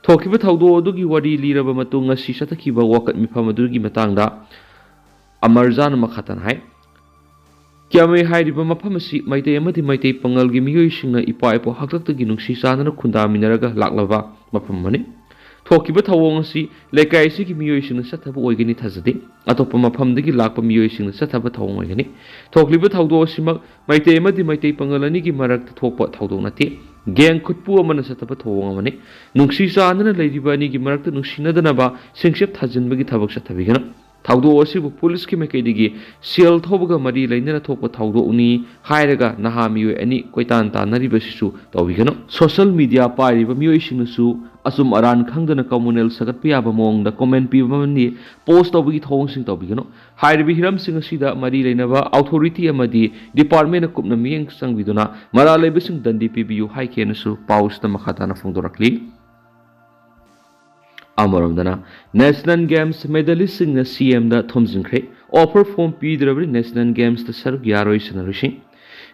ꯊꯣꯛꯈꯤꯕ ꯊꯧꯗꯣꯛ ꯑꯗꯨꯒꯤ ꯋꯥꯔꯤ ꯂꯤꯔꯕ ꯃꯇꯨꯡ ꯉꯁꯤ ꯆꯠꯊꯈꯤꯕ ꯋꯥꯀꯠ ꯃꯤꯐꯝ ꯑꯗꯨꯒꯤ ꯃꯇꯥꯡꯗ ꯑꯃꯔꯖꯥꯅ ꯃꯈꯥ ꯇꯥꯅ ꯍꯥꯏ, ꯀ꯭ꯌꯥꯃꯩ ꯍꯥꯏꯔꯤꯕ ꯃꯐꯝ ꯑꯁꯤ ꯃꯩꯇꯩ ꯑꯃꯗꯤ ꯃꯩꯇꯩ ꯄꯥꯉꯜꯒꯤ ꯃꯤꯑꯣꯏꯁꯤꯡꯅ ꯏꯄꯥ ꯏꯄꯨ ꯍꯥꯛꯇꯛꯇꯒꯤ ꯅꯨꯡꯁꯤ ꯆꯥꯟꯅꯅ ꯈꯨꯟꯗꯥꯃꯤꯟꯅꯔꯒ ꯂꯥꯛꯂꯕ ꯃꯐꯝ ꯑꯃꯅꯤ꯫ ꯊꯣꯛꯈꯤꯕ ꯊꯧꯑꯣꯡ ꯑꯁꯤ ꯂꯩꯀꯥꯏ ꯑꯁꯤꯒꯤ ꯃꯤꯑꯣꯏꯁꯤꯡꯅ ꯆꯠꯊꯕ ꯑꯣꯏꯒꯅꯤ ꯊꯥꯖꯗꯦ꯫ ꯑꯇꯣꯞꯄ ꯃꯐꯝꯗꯒꯤ ꯂꯥꯛꯄ ꯃꯤꯑꯣꯏꯁꯤꯡꯅ ꯆꯠꯊꯕ ꯊꯧꯑꯣꯡ ꯑꯣꯏꯒꯅꯤ꯫ ꯊꯣꯛꯂꯤꯕ ꯊꯧꯗꯣꯛ ꯑꯁꯤꯃꯛ ꯃꯩꯇꯩ ꯑꯃꯗꯤ ꯃꯩꯇꯩ ꯄꯥꯉꯜ ꯑꯅꯤꯒꯤ ꯃꯔꯛꯇ ꯊꯣꯛꯄ ꯊꯧꯗꯣꯛ ꯅꯠꯇꯦ꯫ ꯒꯦꯡ ꯈꯨꯠꯄꯨ ꯑꯃꯅ ꯆꯠꯊꯕ ꯊꯧꯑꯣꯡ ꯑꯃꯅꯤ꯫ ꯅꯨꯡꯁꯤ ꯆꯥꯟꯅꯅ ꯂꯩꯔꯤꯕ ꯑꯅꯤꯒꯤ ꯃꯔꯛꯇ ꯅꯨꯡꯁꯤꯅꯗꯅꯕ ꯁꯤꯡꯆꯞ ꯊꯥꯖꯤꯟꯕꯒꯤ ꯊꯕꯛ ꯆꯠꯊꯕꯤꯒꯅꯨ꯫ ꯊꯧꯗꯣꯛ ꯑꯁꯤꯕꯨ ꯄꯨꯂꯤꯁꯀꯤ ꯃꯥꯏꯀꯩꯗꯒꯤ ꯁꯦꯜ ꯊꯧꯕꯒ ꯃꯔꯤ ꯂꯩꯅꯅ ꯊꯣꯛꯄ ꯊꯧꯗꯣꯛꯅꯤ ꯍꯥꯏꯔꯒ ꯅꯍꯥ ꯃꯤꯑꯣꯏ ꯑꯅꯤ ꯀꯣꯏꯇꯥꯟ ꯇꯥꯟꯅꯔꯤꯕꯁꯤꯁꯨ ꯇꯧꯕꯤꯒꯅꯨ꯫ ꯁꯣꯁꯤꯌꯦꯜ ꯃꯤꯗꯤꯌꯥ ꯄꯥꯏꯔꯤꯕ ꯃꯤꯑꯣꯏꯁꯤꯡꯅꯁꯨ ꯑꯆꯨꯝ ꯑꯔꯥꯟ ꯈꯪꯗꯅ ꯀꯃꯨꯅꯦꯜ ꯁꯥꯒꯠꯄ ꯌꯥꯕ ꯃꯑꯣꯡꯗ ꯀꯣꯃꯦꯟ ꯄꯤꯕ ꯑꯃꯗꯤ ꯄꯣꯁ ꯇꯧꯕꯒꯤ ꯊꯧꯑꯣꯡꯁꯤꯡ ꯇꯧꯕꯤꯒꯅꯨ꯫ ꯍꯥꯏꯔꯤꯕ ꯍꯤꯔꯝꯁꯤꯡ ꯑꯁꯤꯗ ꯃꯔꯤ ꯂꯩꯅꯕ ꯑꯣꯊꯣꯔꯤꯇꯤ ꯑꯃꯗꯤ ꯗꯤꯄꯥꯔꯠꯃꯦꯟꯅ ꯀꯨꯞꯅ ꯃꯤꯠꯌꯦꯡ ꯆꯪꯕꯤꯗꯨꯅ ꯃꯔꯥꯜ ꯂꯩꯕꯁꯤꯡ ꯗꯟꯗꯤ ꯄꯤꯕꯤꯌꯨ ꯍꯥꯏꯈꯤꯅꯁꯨ ꯄꯥꯎꯁꯤꯗ ꯃꯈꯥ ꯇꯥꯅ ꯐꯣꯡꯗꯣꯔꯛꯂꯤ꯫ ꯑꯃꯔꯣꯝꯗꯅ ꯅꯦꯁꯅꯦꯜ ꯒꯦꯝꯁ ꯃꯦꯗꯥꯂꯤꯁꯁꯤꯡꯅ ꯁꯤ ꯑꯦꯝꯗ ꯊꯣꯝꯖꯤꯟꯈ꯭ꯔꯦ꯫ ꯑꯣꯐꯔ ꯐꯣꯝ ꯄꯤꯗ꯭ꯔꯕꯗꯤ ꯅꯦꯁꯅꯦꯜ ꯒꯦꯝꯁꯇ ꯁꯔꯨꯛ ꯌꯥꯔꯣꯏ ꯁꯥꯟꯅꯔꯣꯏꯁꯤꯡ꯫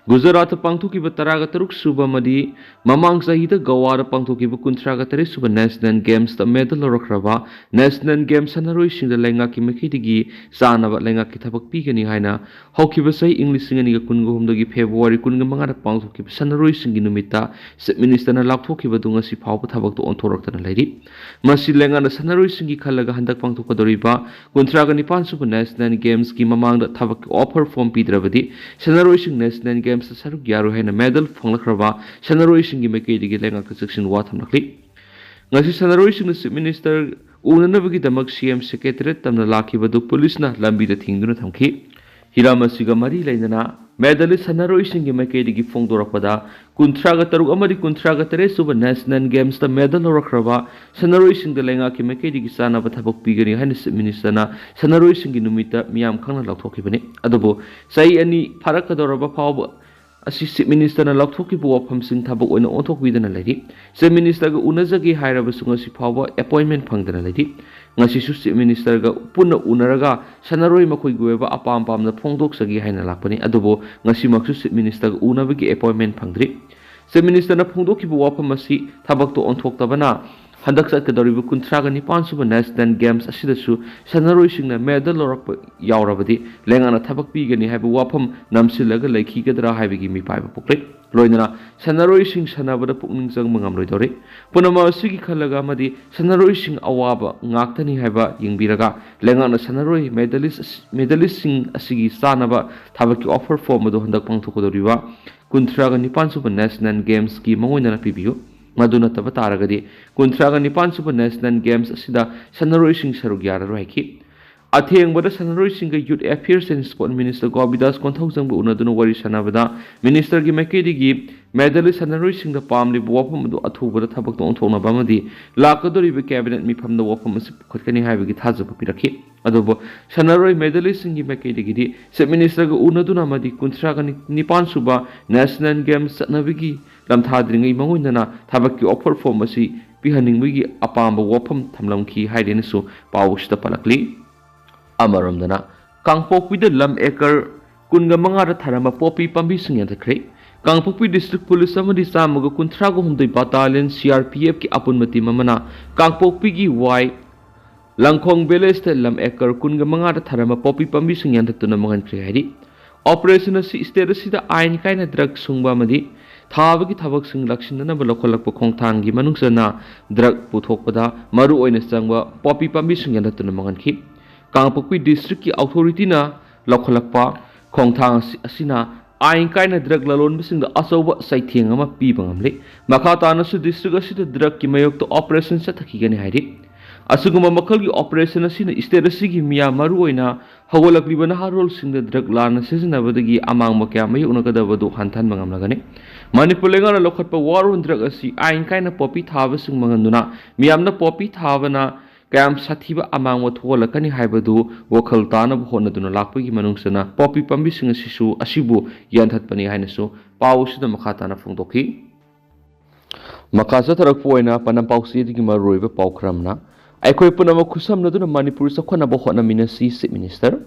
ꯒꯨꯖꯔꯥꯠꯇ ꯄꯥꯡꯊꯣꯛꯈꯤꯕ ꯇꯔꯥꯒ ꯇꯔꯨꯛ ꯁꯨꯕ ꯑꯃꯗꯤ ꯃꯃꯥꯡ ꯆꯍꯤꯗ ꯒꯋꯥꯗ ꯄꯥꯡꯊꯣꯛꯈꯤꯕ ꯀꯨꯟꯊ꯭ꯔꯥꯒ ꯇꯔꯦꯠ ꯁꯨꯕ National Gamesꯇ medal ꯂꯧꯔꯛꯈ꯭ꯔꯕ National Games ꯁꯥꯟꯅꯔꯣꯏꯁꯤꯡꯗ ꯂꯩꯉꯥꯛꯀꯤ ꯃꯥꯏꯀꯩꯗꯒꯤ ꯆꯥꯅꯕ ꯂꯩꯉꯥꯛꯀꯤ ꯊꯕꯛ ꯄꯤꯒꯅꯤ ꯍꯥꯏꯅ ꯍꯧꯈꯤꯕ ꯆꯍꯤ ꯏꯪ ꯂꯤꯁꯤꯡ ꯑꯅꯤꯒ ꯀꯨꯟꯒ ꯍꯨꯝꯗꯣꯏꯒꯤ February ꯀꯨꯟꯒ ꯃꯉꯥꯗ ꯄꯥꯡꯊꯣꯛꯈꯤꯕ ꯁꯥꯟꯅꯔꯣꯏꯁꯤꯡꯒꯤ ꯅꯨꯃꯤꯠꯇ Chief Ministerꯅ ꯂꯥꯎꯊꯣꯛꯈꯤꯕꯗꯨ ꯉꯁꯤ ꯐꯥꯎꯕ ꯊꯕꯛꯇ ꯑꯣꯟꯊꯣꯔꯛꯇꯅ ꯂꯩꯔꯤ꯫ ꯃꯁꯤ ꯂꯩꯉꯥꯛꯅ ꯁꯥꯟꯅꯔꯣꯏꯁꯤꯡꯒꯤ ꯈꯜꯂꯒ ꯍꯟꯗꯛ ꯄꯥꯡꯊꯣꯛꯀꯗꯧꯔꯤꯕ ꯀꯨꯟꯊ꯭ꯔꯥꯒ ꯅꯤꯄꯥꯟ ꯁꯨꯕ National Gamesꯀꯤ ꯃꯃꯥꯡꯗ ꯊꯕꯛꯀꯤ offer form ꯄꯤꯗ꯭ꯔꯕꯗꯤ ꯁꯥꯟꯅꯔꯣꯏꯁꯤꯡ National Gamesꯇ ꯁꯔꯨꯛ ꯌꯥꯔꯣꯏ ꯍꯥꯏꯅ medal ꯐꯪꯂꯛꯈ꯭ꯔꯕ ꯁꯥꯟꯅꯔꯣꯏꯁꯤꯡꯒꯤ ꯃꯥꯏꯀꯩꯗꯒꯤ ꯂꯩꯉꯥꯛꯇ ꯆꯦꯛꯁꯤꯟ ꯋꯥ ꯊꯝꯂꯛꯂꯤ꯫ ꯉꯁꯤ ꯁꯥꯟꯅꯔꯣꯏꯁꯤꯡꯅ Chief Minister ꯎꯅꯅꯕꯒꯤꯗꯃꯛ C M Secretariat ꯇꯝꯅ ꯂꯥꯛꯈꯤꯕꯗꯨ ꯄꯨꯂꯤꯁꯅ ꯂꯝꯕꯤꯗ ꯊꯤꯡꯗꯨꯅ ꯊꯝꯈꯤ꯫ ꯍꯤꯔꯝ ꯑꯁꯤꯒ ꯃꯔꯤ ꯂꯩꯅꯅ medalist ꯁꯥꯟꯅꯔꯣꯏꯁꯤꯡꯒꯤ ꯃꯥꯏꯀꯩꯗꯒꯤ ꯐꯣꯡꯗꯣꯔꯛꯄꯗ ꯀꯨꯟꯊ꯭ꯔꯥꯒ ꯇꯔꯨꯛ ꯑꯃꯗꯤ ꯀꯨꯟꯊ꯭ꯔꯥꯒ ꯇꯔꯦꯠ ꯁꯨꯕ National Gamesꯇ medal ꯂꯧꯔꯛꯈ꯭ꯔꯕ ꯁꯥꯟꯅꯔꯣꯏꯁꯤꯡꯗ ꯂꯩꯉꯥꯛꯀꯤ ꯃꯥꯏꯀꯩꯗꯒꯤ ꯆꯥꯅꯕ ꯊꯕꯛ ꯄꯤꯒꯅꯤ ꯍꯥꯏꯅ Chief Ministerꯅ ꯁꯥꯟꯅꯔꯣꯏꯁꯤꯡꯒꯤ ꯅꯨꯃꯤꯠꯇ ꯃꯤꯌꯥꯝ ꯈꯪꯅ ꯂꯥꯎꯊꯣꯛꯈꯤꯕꯅꯤ꯫ ꯑꯗꯨꯕꯨ ꯆꯍꯤ ꯑꯅꯤ ꯐꯥꯔꯛꯀꯗꯧꯔꯕ ꯐꯥꯎꯕ ꯑꯁꯤ Chief Ministerꯅ ꯂꯥꯎꯊꯣꯛꯈꯤꯕ ꯋꯥꯐꯝꯁꯤꯡ ꯊꯕꯛ ꯑꯣꯏꯅ ꯑꯣꯟꯊꯣꯛꯄꯤꯗꯅ ꯂꯩꯔꯤ꯫ Chief Ministerꯒ ꯎꯅꯖꯒꯦ ꯍꯥꯏꯔꯕꯁꯨ ꯉꯁꯤ ꯐꯥꯎꯕ appointment ꯐꯪꯗꯅ ꯂꯩꯔꯤ꯫ ꯉꯁꯤꯁꯨ Chief Ministerꯒ ꯄꯨꯟꯅ ꯎꯅꯔꯒ ꯁꯥꯟꯅꯔꯣꯏ ꯃꯈꯣꯏꯒꯤ ꯑꯣꯏꯕ ꯑꯄꯥꯝ ꯄꯥꯝꯗ ꯐꯣꯡꯗꯣꯛꯆꯒꯦ ꯍꯥꯏꯅ ꯂꯥꯛꯄꯅꯤ꯫ ꯑꯗꯨꯕꯨ ꯉꯁꯤꯃꯛꯁꯨ Chief Ministerꯒ ꯎꯅꯕꯒꯤ appointment ꯐꯪꯗ꯭ꯔꯤ꯫ Chief Ministerꯅ ꯐꯣꯡꯗꯣꯛꯈꯤꯕ ꯋꯥꯐꯝ ꯑꯁꯤ ꯊꯕꯛꯇ ꯑꯣꯟꯊꯣꯛꯇꯕꯅ ꯍꯟꯗꯛ ꯆꯠꯀꯗꯧꯔꯤꯕ ꯀꯨꯟꯊ꯭ꯔꯥꯒ ꯅꯤꯄꯥꯟ ꯁꯨꯕ National Games ꯑꯁꯤꯗꯁꯨ ꯁꯥꯟꯅꯔꯣꯏꯁꯤꯡꯅ medal ꯂꯧꯔꯛꯄ ꯌꯥꯎꯔꯕꯗꯤ ꯂꯩꯉꯥꯛꯅ ꯊꯕꯛ ꯄꯤꯒꯅꯤ ꯍꯥꯏꯕ ꯋꯥꯐꯝ ꯅꯝꯁꯤꯜꯂꯒ ꯂꯩꯈꯤꯒꯗ꯭ꯔꯥ ꯍꯥꯏꯕꯒꯤ ꯃꯤꯄꯥꯏꯕ ꯄꯣꯛꯂꯦ꯫ ꯂꯣꯏꯅꯅ ꯁꯥꯟꯅꯔꯣꯏꯁꯤꯡ ꯁꯥꯟꯅꯕꯗ ꯄꯨꯛꯅꯤꯡ ꯆꯪꯕ ꯉꯝꯂꯣꯏꯗꯧꯔꯤ꯫ ꯄꯨꯝꯅꯃꯛ ꯑꯁꯤꯒꯤ ꯈꯜꯂꯒ ꯑꯃꯗꯤ ꯁꯥꯟꯅꯔꯣꯏꯁꯤꯡ ꯑꯋꯥꯕ ꯉꯥꯛꯇꯅꯤ ꯍꯥꯏꯕ ꯌꯦꯡꯕꯤꯔꯒ ꯂꯩꯉꯥꯛꯅ ꯁꯥꯟꯅꯔꯣꯏ medalist ꯑꯁꯤ-, medalistꯁꯤꯡ ꯑꯁꯤꯒꯤ ꯆꯥꯅꯕ ꯊꯕꯛꯀꯤ offer form ꯑꯗꯨ ꯍꯟꯗꯛ ꯄꯥꯡꯊꯣꯛꯀꯗꯧꯔꯤꯕ ꯀꯨꯟꯊ꯭ꯔꯥꯒ ꯅꯤꯄꯥꯟ ꯁꯨꯕ National Gamesꯀꯤ ꯃꯉꯣꯟꯗꯅ ꯄꯤꯕꯤꯌꯨ꯫ ꯃꯗꯨ ꯅꯠꯇꯕ ꯇꯥꯔꯒꯗꯤ ꯀꯨꯟꯊ꯭ꯔꯥꯒ ꯅꯤꯄꯥꯟ ꯁꯨꯕ National Games ꯑꯁꯤꯗ ꯁꯥꯟꯅꯔꯣꯏꯁꯤꯡ ꯁꯔꯨꯛ ꯌꯥꯔꯔꯣꯏ ꯍꯥꯏꯈꯤ꯫ ꯑꯊꯦꯡꯕꯗ ꯁꯥꯟꯅꯔꯣꯏꯁꯤꯡꯒ Youth Affairs and Sport Minister ꯒꯣꯕꯤꯗꯥꯁ ꯀꯣꯟꯊꯧꯖꯝꯒ ꯎꯅꯗꯨꯅ ꯋꯥꯔꯤ ꯁꯥꯟꯅꯕꯗ ministerꯒꯤ ꯃꯥꯏꯀꯩꯗꯒꯤ medalist ꯁꯥꯟꯅꯔꯣꯏꯁꯤꯡꯗ ꯄꯥꯝꯂꯤꯕ ꯋꯥꯐꯝ ꯑꯗꯨ ꯑꯊꯨꯕꯗ ꯊꯕꯛꯇ ꯑꯣꯟꯊꯣꯛꯅꯕ ꯑꯃꯗꯤ ꯂꯥꯛꯀꯗꯧꯔꯤꯕ cabinet ꯃꯤꯐꯝꯗ ꯋꯥꯐꯝ ꯑꯁꯤ ꯄꯨꯈꯠꯀꯅꯤ ꯍꯥꯏꯕꯒꯤ ꯊꯥꯖꯕ ꯄꯤꯔꯛꯈꯤ꯫ ꯑꯗꯨꯕꯨ ꯁꯥꯟꯅꯔꯣꯏ medalistꯁꯤꯡꯒꯤ ꯃꯥꯏꯀꯩꯗꯒꯤꯗꯤ Chief Ministerꯒ ꯎꯅꯗꯨꯅ ꯑꯃꯗꯤ ꯀꯨꯟꯊ꯭ꯔꯥꯒ ꯅꯤꯄꯥꯟ ꯁꯨꯕ National Games ꯆꯠꯅꯕꯒꯤ ꯂꯝꯊꯥꯗ꯭ꯔꯤꯉꯩ ꯃꯉꯣꯟꯗꯅ ꯊꯕꯛꯀꯤ offer form ꯑꯁꯤ ꯄꯤꯍꯟꯅꯤꯡꯕꯒꯤ ꯑꯄꯥꯝꯕ ꯋꯥꯐꯝ ꯊꯝꯂꯝꯈꯤ ꯍꯥꯏꯗꯨꯅꯁꯨ ꯄꯥꯎ ꯑꯁꯤꯗ ꯄꯜꯂꯛꯂꯤ꯫ ꯑꯃꯔꯣꯝꯗꯅ ꯀꯥꯡꯄꯣꯛꯄꯤꯗ ꯂꯝ acre ꯀꯨꯟꯒ ꯃꯉꯥꯗ ꯊꯥꯔꯝꯕ ꯄꯣꯄꯤ ꯄꯥꯝꯕꯤꯁꯤꯡ ꯌꯥꯟꯊꯠꯈ꯭ꯔꯦ꯫ ꯀꯥꯡꯄꯣꯛꯄꯤ ꯗꯤꯁꯇ꯭ꯔꯤꯛ ꯄꯨꯂꯤꯁ ꯑꯃꯗꯤ ꯆꯥꯝꯃꯒ ꯀꯨꯟꯊ꯭ꯔꯥꯒ ꯍꯨꯝꯗꯣꯏ ꯕꯥꯇꯥꯂꯤꯌꯟ ꯁꯤ ꯑꯥꯔ ꯄꯤ ꯑꯦꯐꯀꯤ ꯑꯄꯨꯟꯕ ꯇꯤꯝ ꯑꯃꯅ ꯀꯥꯡꯄꯣꯛꯄꯤꯒꯤ ꯋꯥꯏ ꯂꯪꯈꯣꯡ ꯚꯤꯂꯦꯖꯇ ꯂꯝ ꯑꯦꯀꯔ ꯀꯨꯟꯒ ꯃꯉꯥꯗ ꯊꯥꯔꯝꯕ ꯄꯣꯄꯤ ꯄꯥꯝꯕꯤꯁꯤꯡ ꯌꯥꯟꯊꯠꯇꯨꯅ ꯃꯥꯡꯍꯟꯈ꯭ꯔꯦ ꯍꯥꯏꯔꯤ꯫ ꯑꯣꯄꯔꯦꯁꯟ ꯑꯁꯤ ꯁ꯭ꯇꯦꯠ ꯑꯁꯤꯗ ꯑꯥꯏꯟ ꯀꯥꯏꯅ ꯗ꯭ꯔꯒ ꯁꯨꯡꯕ ꯑꯃꯗꯤ ꯊꯥꯕꯒꯤ ꯊꯕꯛꯁꯤꯡ ꯂꯥꯛꯁꯤꯟꯅꯅꯕ ꯂꯧꯈꯠꯂꯛꯄ ꯈꯣꯡꯊꯥꯡꯒꯤ ꯃꯅꯨꯡ ꯆꯟꯅ ꯗ꯭ꯔꯒ ꯄꯨꯊꯣꯛꯄꯗ ꯃꯔꯨ ꯑꯣꯏꯅ ꯆꯪꯕ ꯄꯣꯄꯤ ꯄꯥꯝꯕꯤꯁꯤꯡ ꯌꯥꯟꯊꯠꯇꯨꯅ ꯃꯥꯡꯍꯟꯈꯤ꯫ ꯀꯥꯡꯄꯣꯛꯄꯤ ꯗꯤꯁꯇ꯭ꯔꯤꯛꯀꯤ ꯑꯣꯊꯣꯔꯤꯇꯤꯅ ꯂꯧꯈꯠꯂꯛꯄ ꯈꯣꯡꯊꯥꯡ ꯑꯁꯤ, ꯑꯁꯤꯅ ꯑꯥꯏꯟ ꯀꯥꯏꯅ ꯗ꯭ꯔꯒ ꯂꯂꯣꯟꯕꯁꯤꯡꯗ ꯑꯆꯧꯕ ꯆꯩꯊꯦꯡ ꯑꯃ ꯄꯤꯕ ꯉꯝꯂꯦ꯫ ꯃꯈꯥ ꯇꯥꯅꯁꯨ ꯗꯤꯁꯇ꯭ꯔꯤꯛ ꯑꯁꯤꯗ ꯗ꯭ꯔꯒꯀꯤ ꯃꯥꯌꯣꯛꯇ ꯑꯣꯄꯔꯦꯁꯟ ꯆꯠꯊꯈꯤꯒꯅꯤ ꯍꯥꯏꯔꯤ꯫ ꯑꯁꯤꯒꯨꯝꯕ ꯃꯈꯜꯒꯤ ꯑꯣꯄꯔꯦꯁꯟ ꯑꯁꯤꯅ ꯁ꯭ꯇꯦꯠ ꯑꯁꯤꯒꯤ ꯃꯤꯌꯥꯝ, ꯃꯔꯨꯑꯣꯏꯅ ꯍꯧꯒꯠꯂꯛꯂꯤꯕ ꯅꯍꯥꯔꯣꯜꯁꯤꯡꯗ ꯗ꯭ꯔꯒ ꯂꯥꯟꯅ ꯁꯤꯖꯤꯟꯅꯕꯗꯒꯤ ꯑꯃꯥꯡꯕ ꯀꯌꯥ ꯃꯥꯌꯣꯛꯅꯒꯗꯕꯗꯨ ꯍꯟꯊꯍꯟꯕ ꯉꯝꯂꯒꯅꯤ꯫ ꯃꯅꯤꯄꯨꯔ ꯂꯩꯉꯥꯛꯅ ꯂꯧꯈꯠꯄ ꯋꯥꯔ ꯑꯣꯟ ꯗ꯭ꯔꯒ ꯑꯁꯤ ꯑꯥꯏꯟ ꯀꯥꯏꯅ ꯄꯣꯄꯤ ꯊꯥꯕꯁꯤꯡ ꯃꯥꯡꯍꯟꯗꯨꯅ ꯃꯤꯌꯥꯝꯅ ꯄꯣꯄꯤ ꯊꯥꯕꯅ ꯀꯌꯥꯝ ꯁꯥꯊꯤꯕ ꯑꯃꯥꯡꯕ ꯊꯣꯛꯍꯜꯂꯛꯀꯅꯤ ꯍꯥꯏꯕꯗꯨ ꯋꯥꯈꯜ ꯇꯥꯅꯕ ꯍꯣꯠꯅꯗꯨꯅ ꯂꯥꯛꯄꯒꯤ ꯃꯅꯨꯡ ꯆꯟꯅ ꯄꯣꯄꯤ ꯄꯥꯝꯕꯤꯁꯤꯡ ꯑꯁꯤꯁꯨ, ꯑꯁꯤꯕꯨ ꯌꯥꯟꯊꯠꯄꯅꯤ ꯍꯥꯏꯅꯁꯨ ꯄꯥꯎ ꯑꯁꯤꯗ ꯃꯈꯥ ꯇꯥꯅ ꯐꯣꯡꯗꯣꯛꯈꯤ꯫ ꯃꯈꯥ ꯆꯠꯊꯔꯛꯄ ꯑꯣꯏꯅ ꯄꯥꯟꯗꯝ ꯄꯥꯎꯆꯦꯗꯒꯤ ꯃꯔꯨꯑꯣꯏꯕ ꯄꯥꯎ ꯈꯔ ꯑꯃꯅ, ꯑꯩꯈꯣꯏ ꯄꯨꯝꯅꯃꯛ ꯈꯨꯠꯁꯝꯅꯗꯨꯅ ꯃꯅꯤꯄꯨꯔ ꯆꯥꯎꯈꯠꯅꯕ ꯍꯣꯠꯅꯃꯤꯟꯅꯁꯤ, ꯆꯤꯐ ꯃꯤꯅꯤꯁꯇꯔ꯫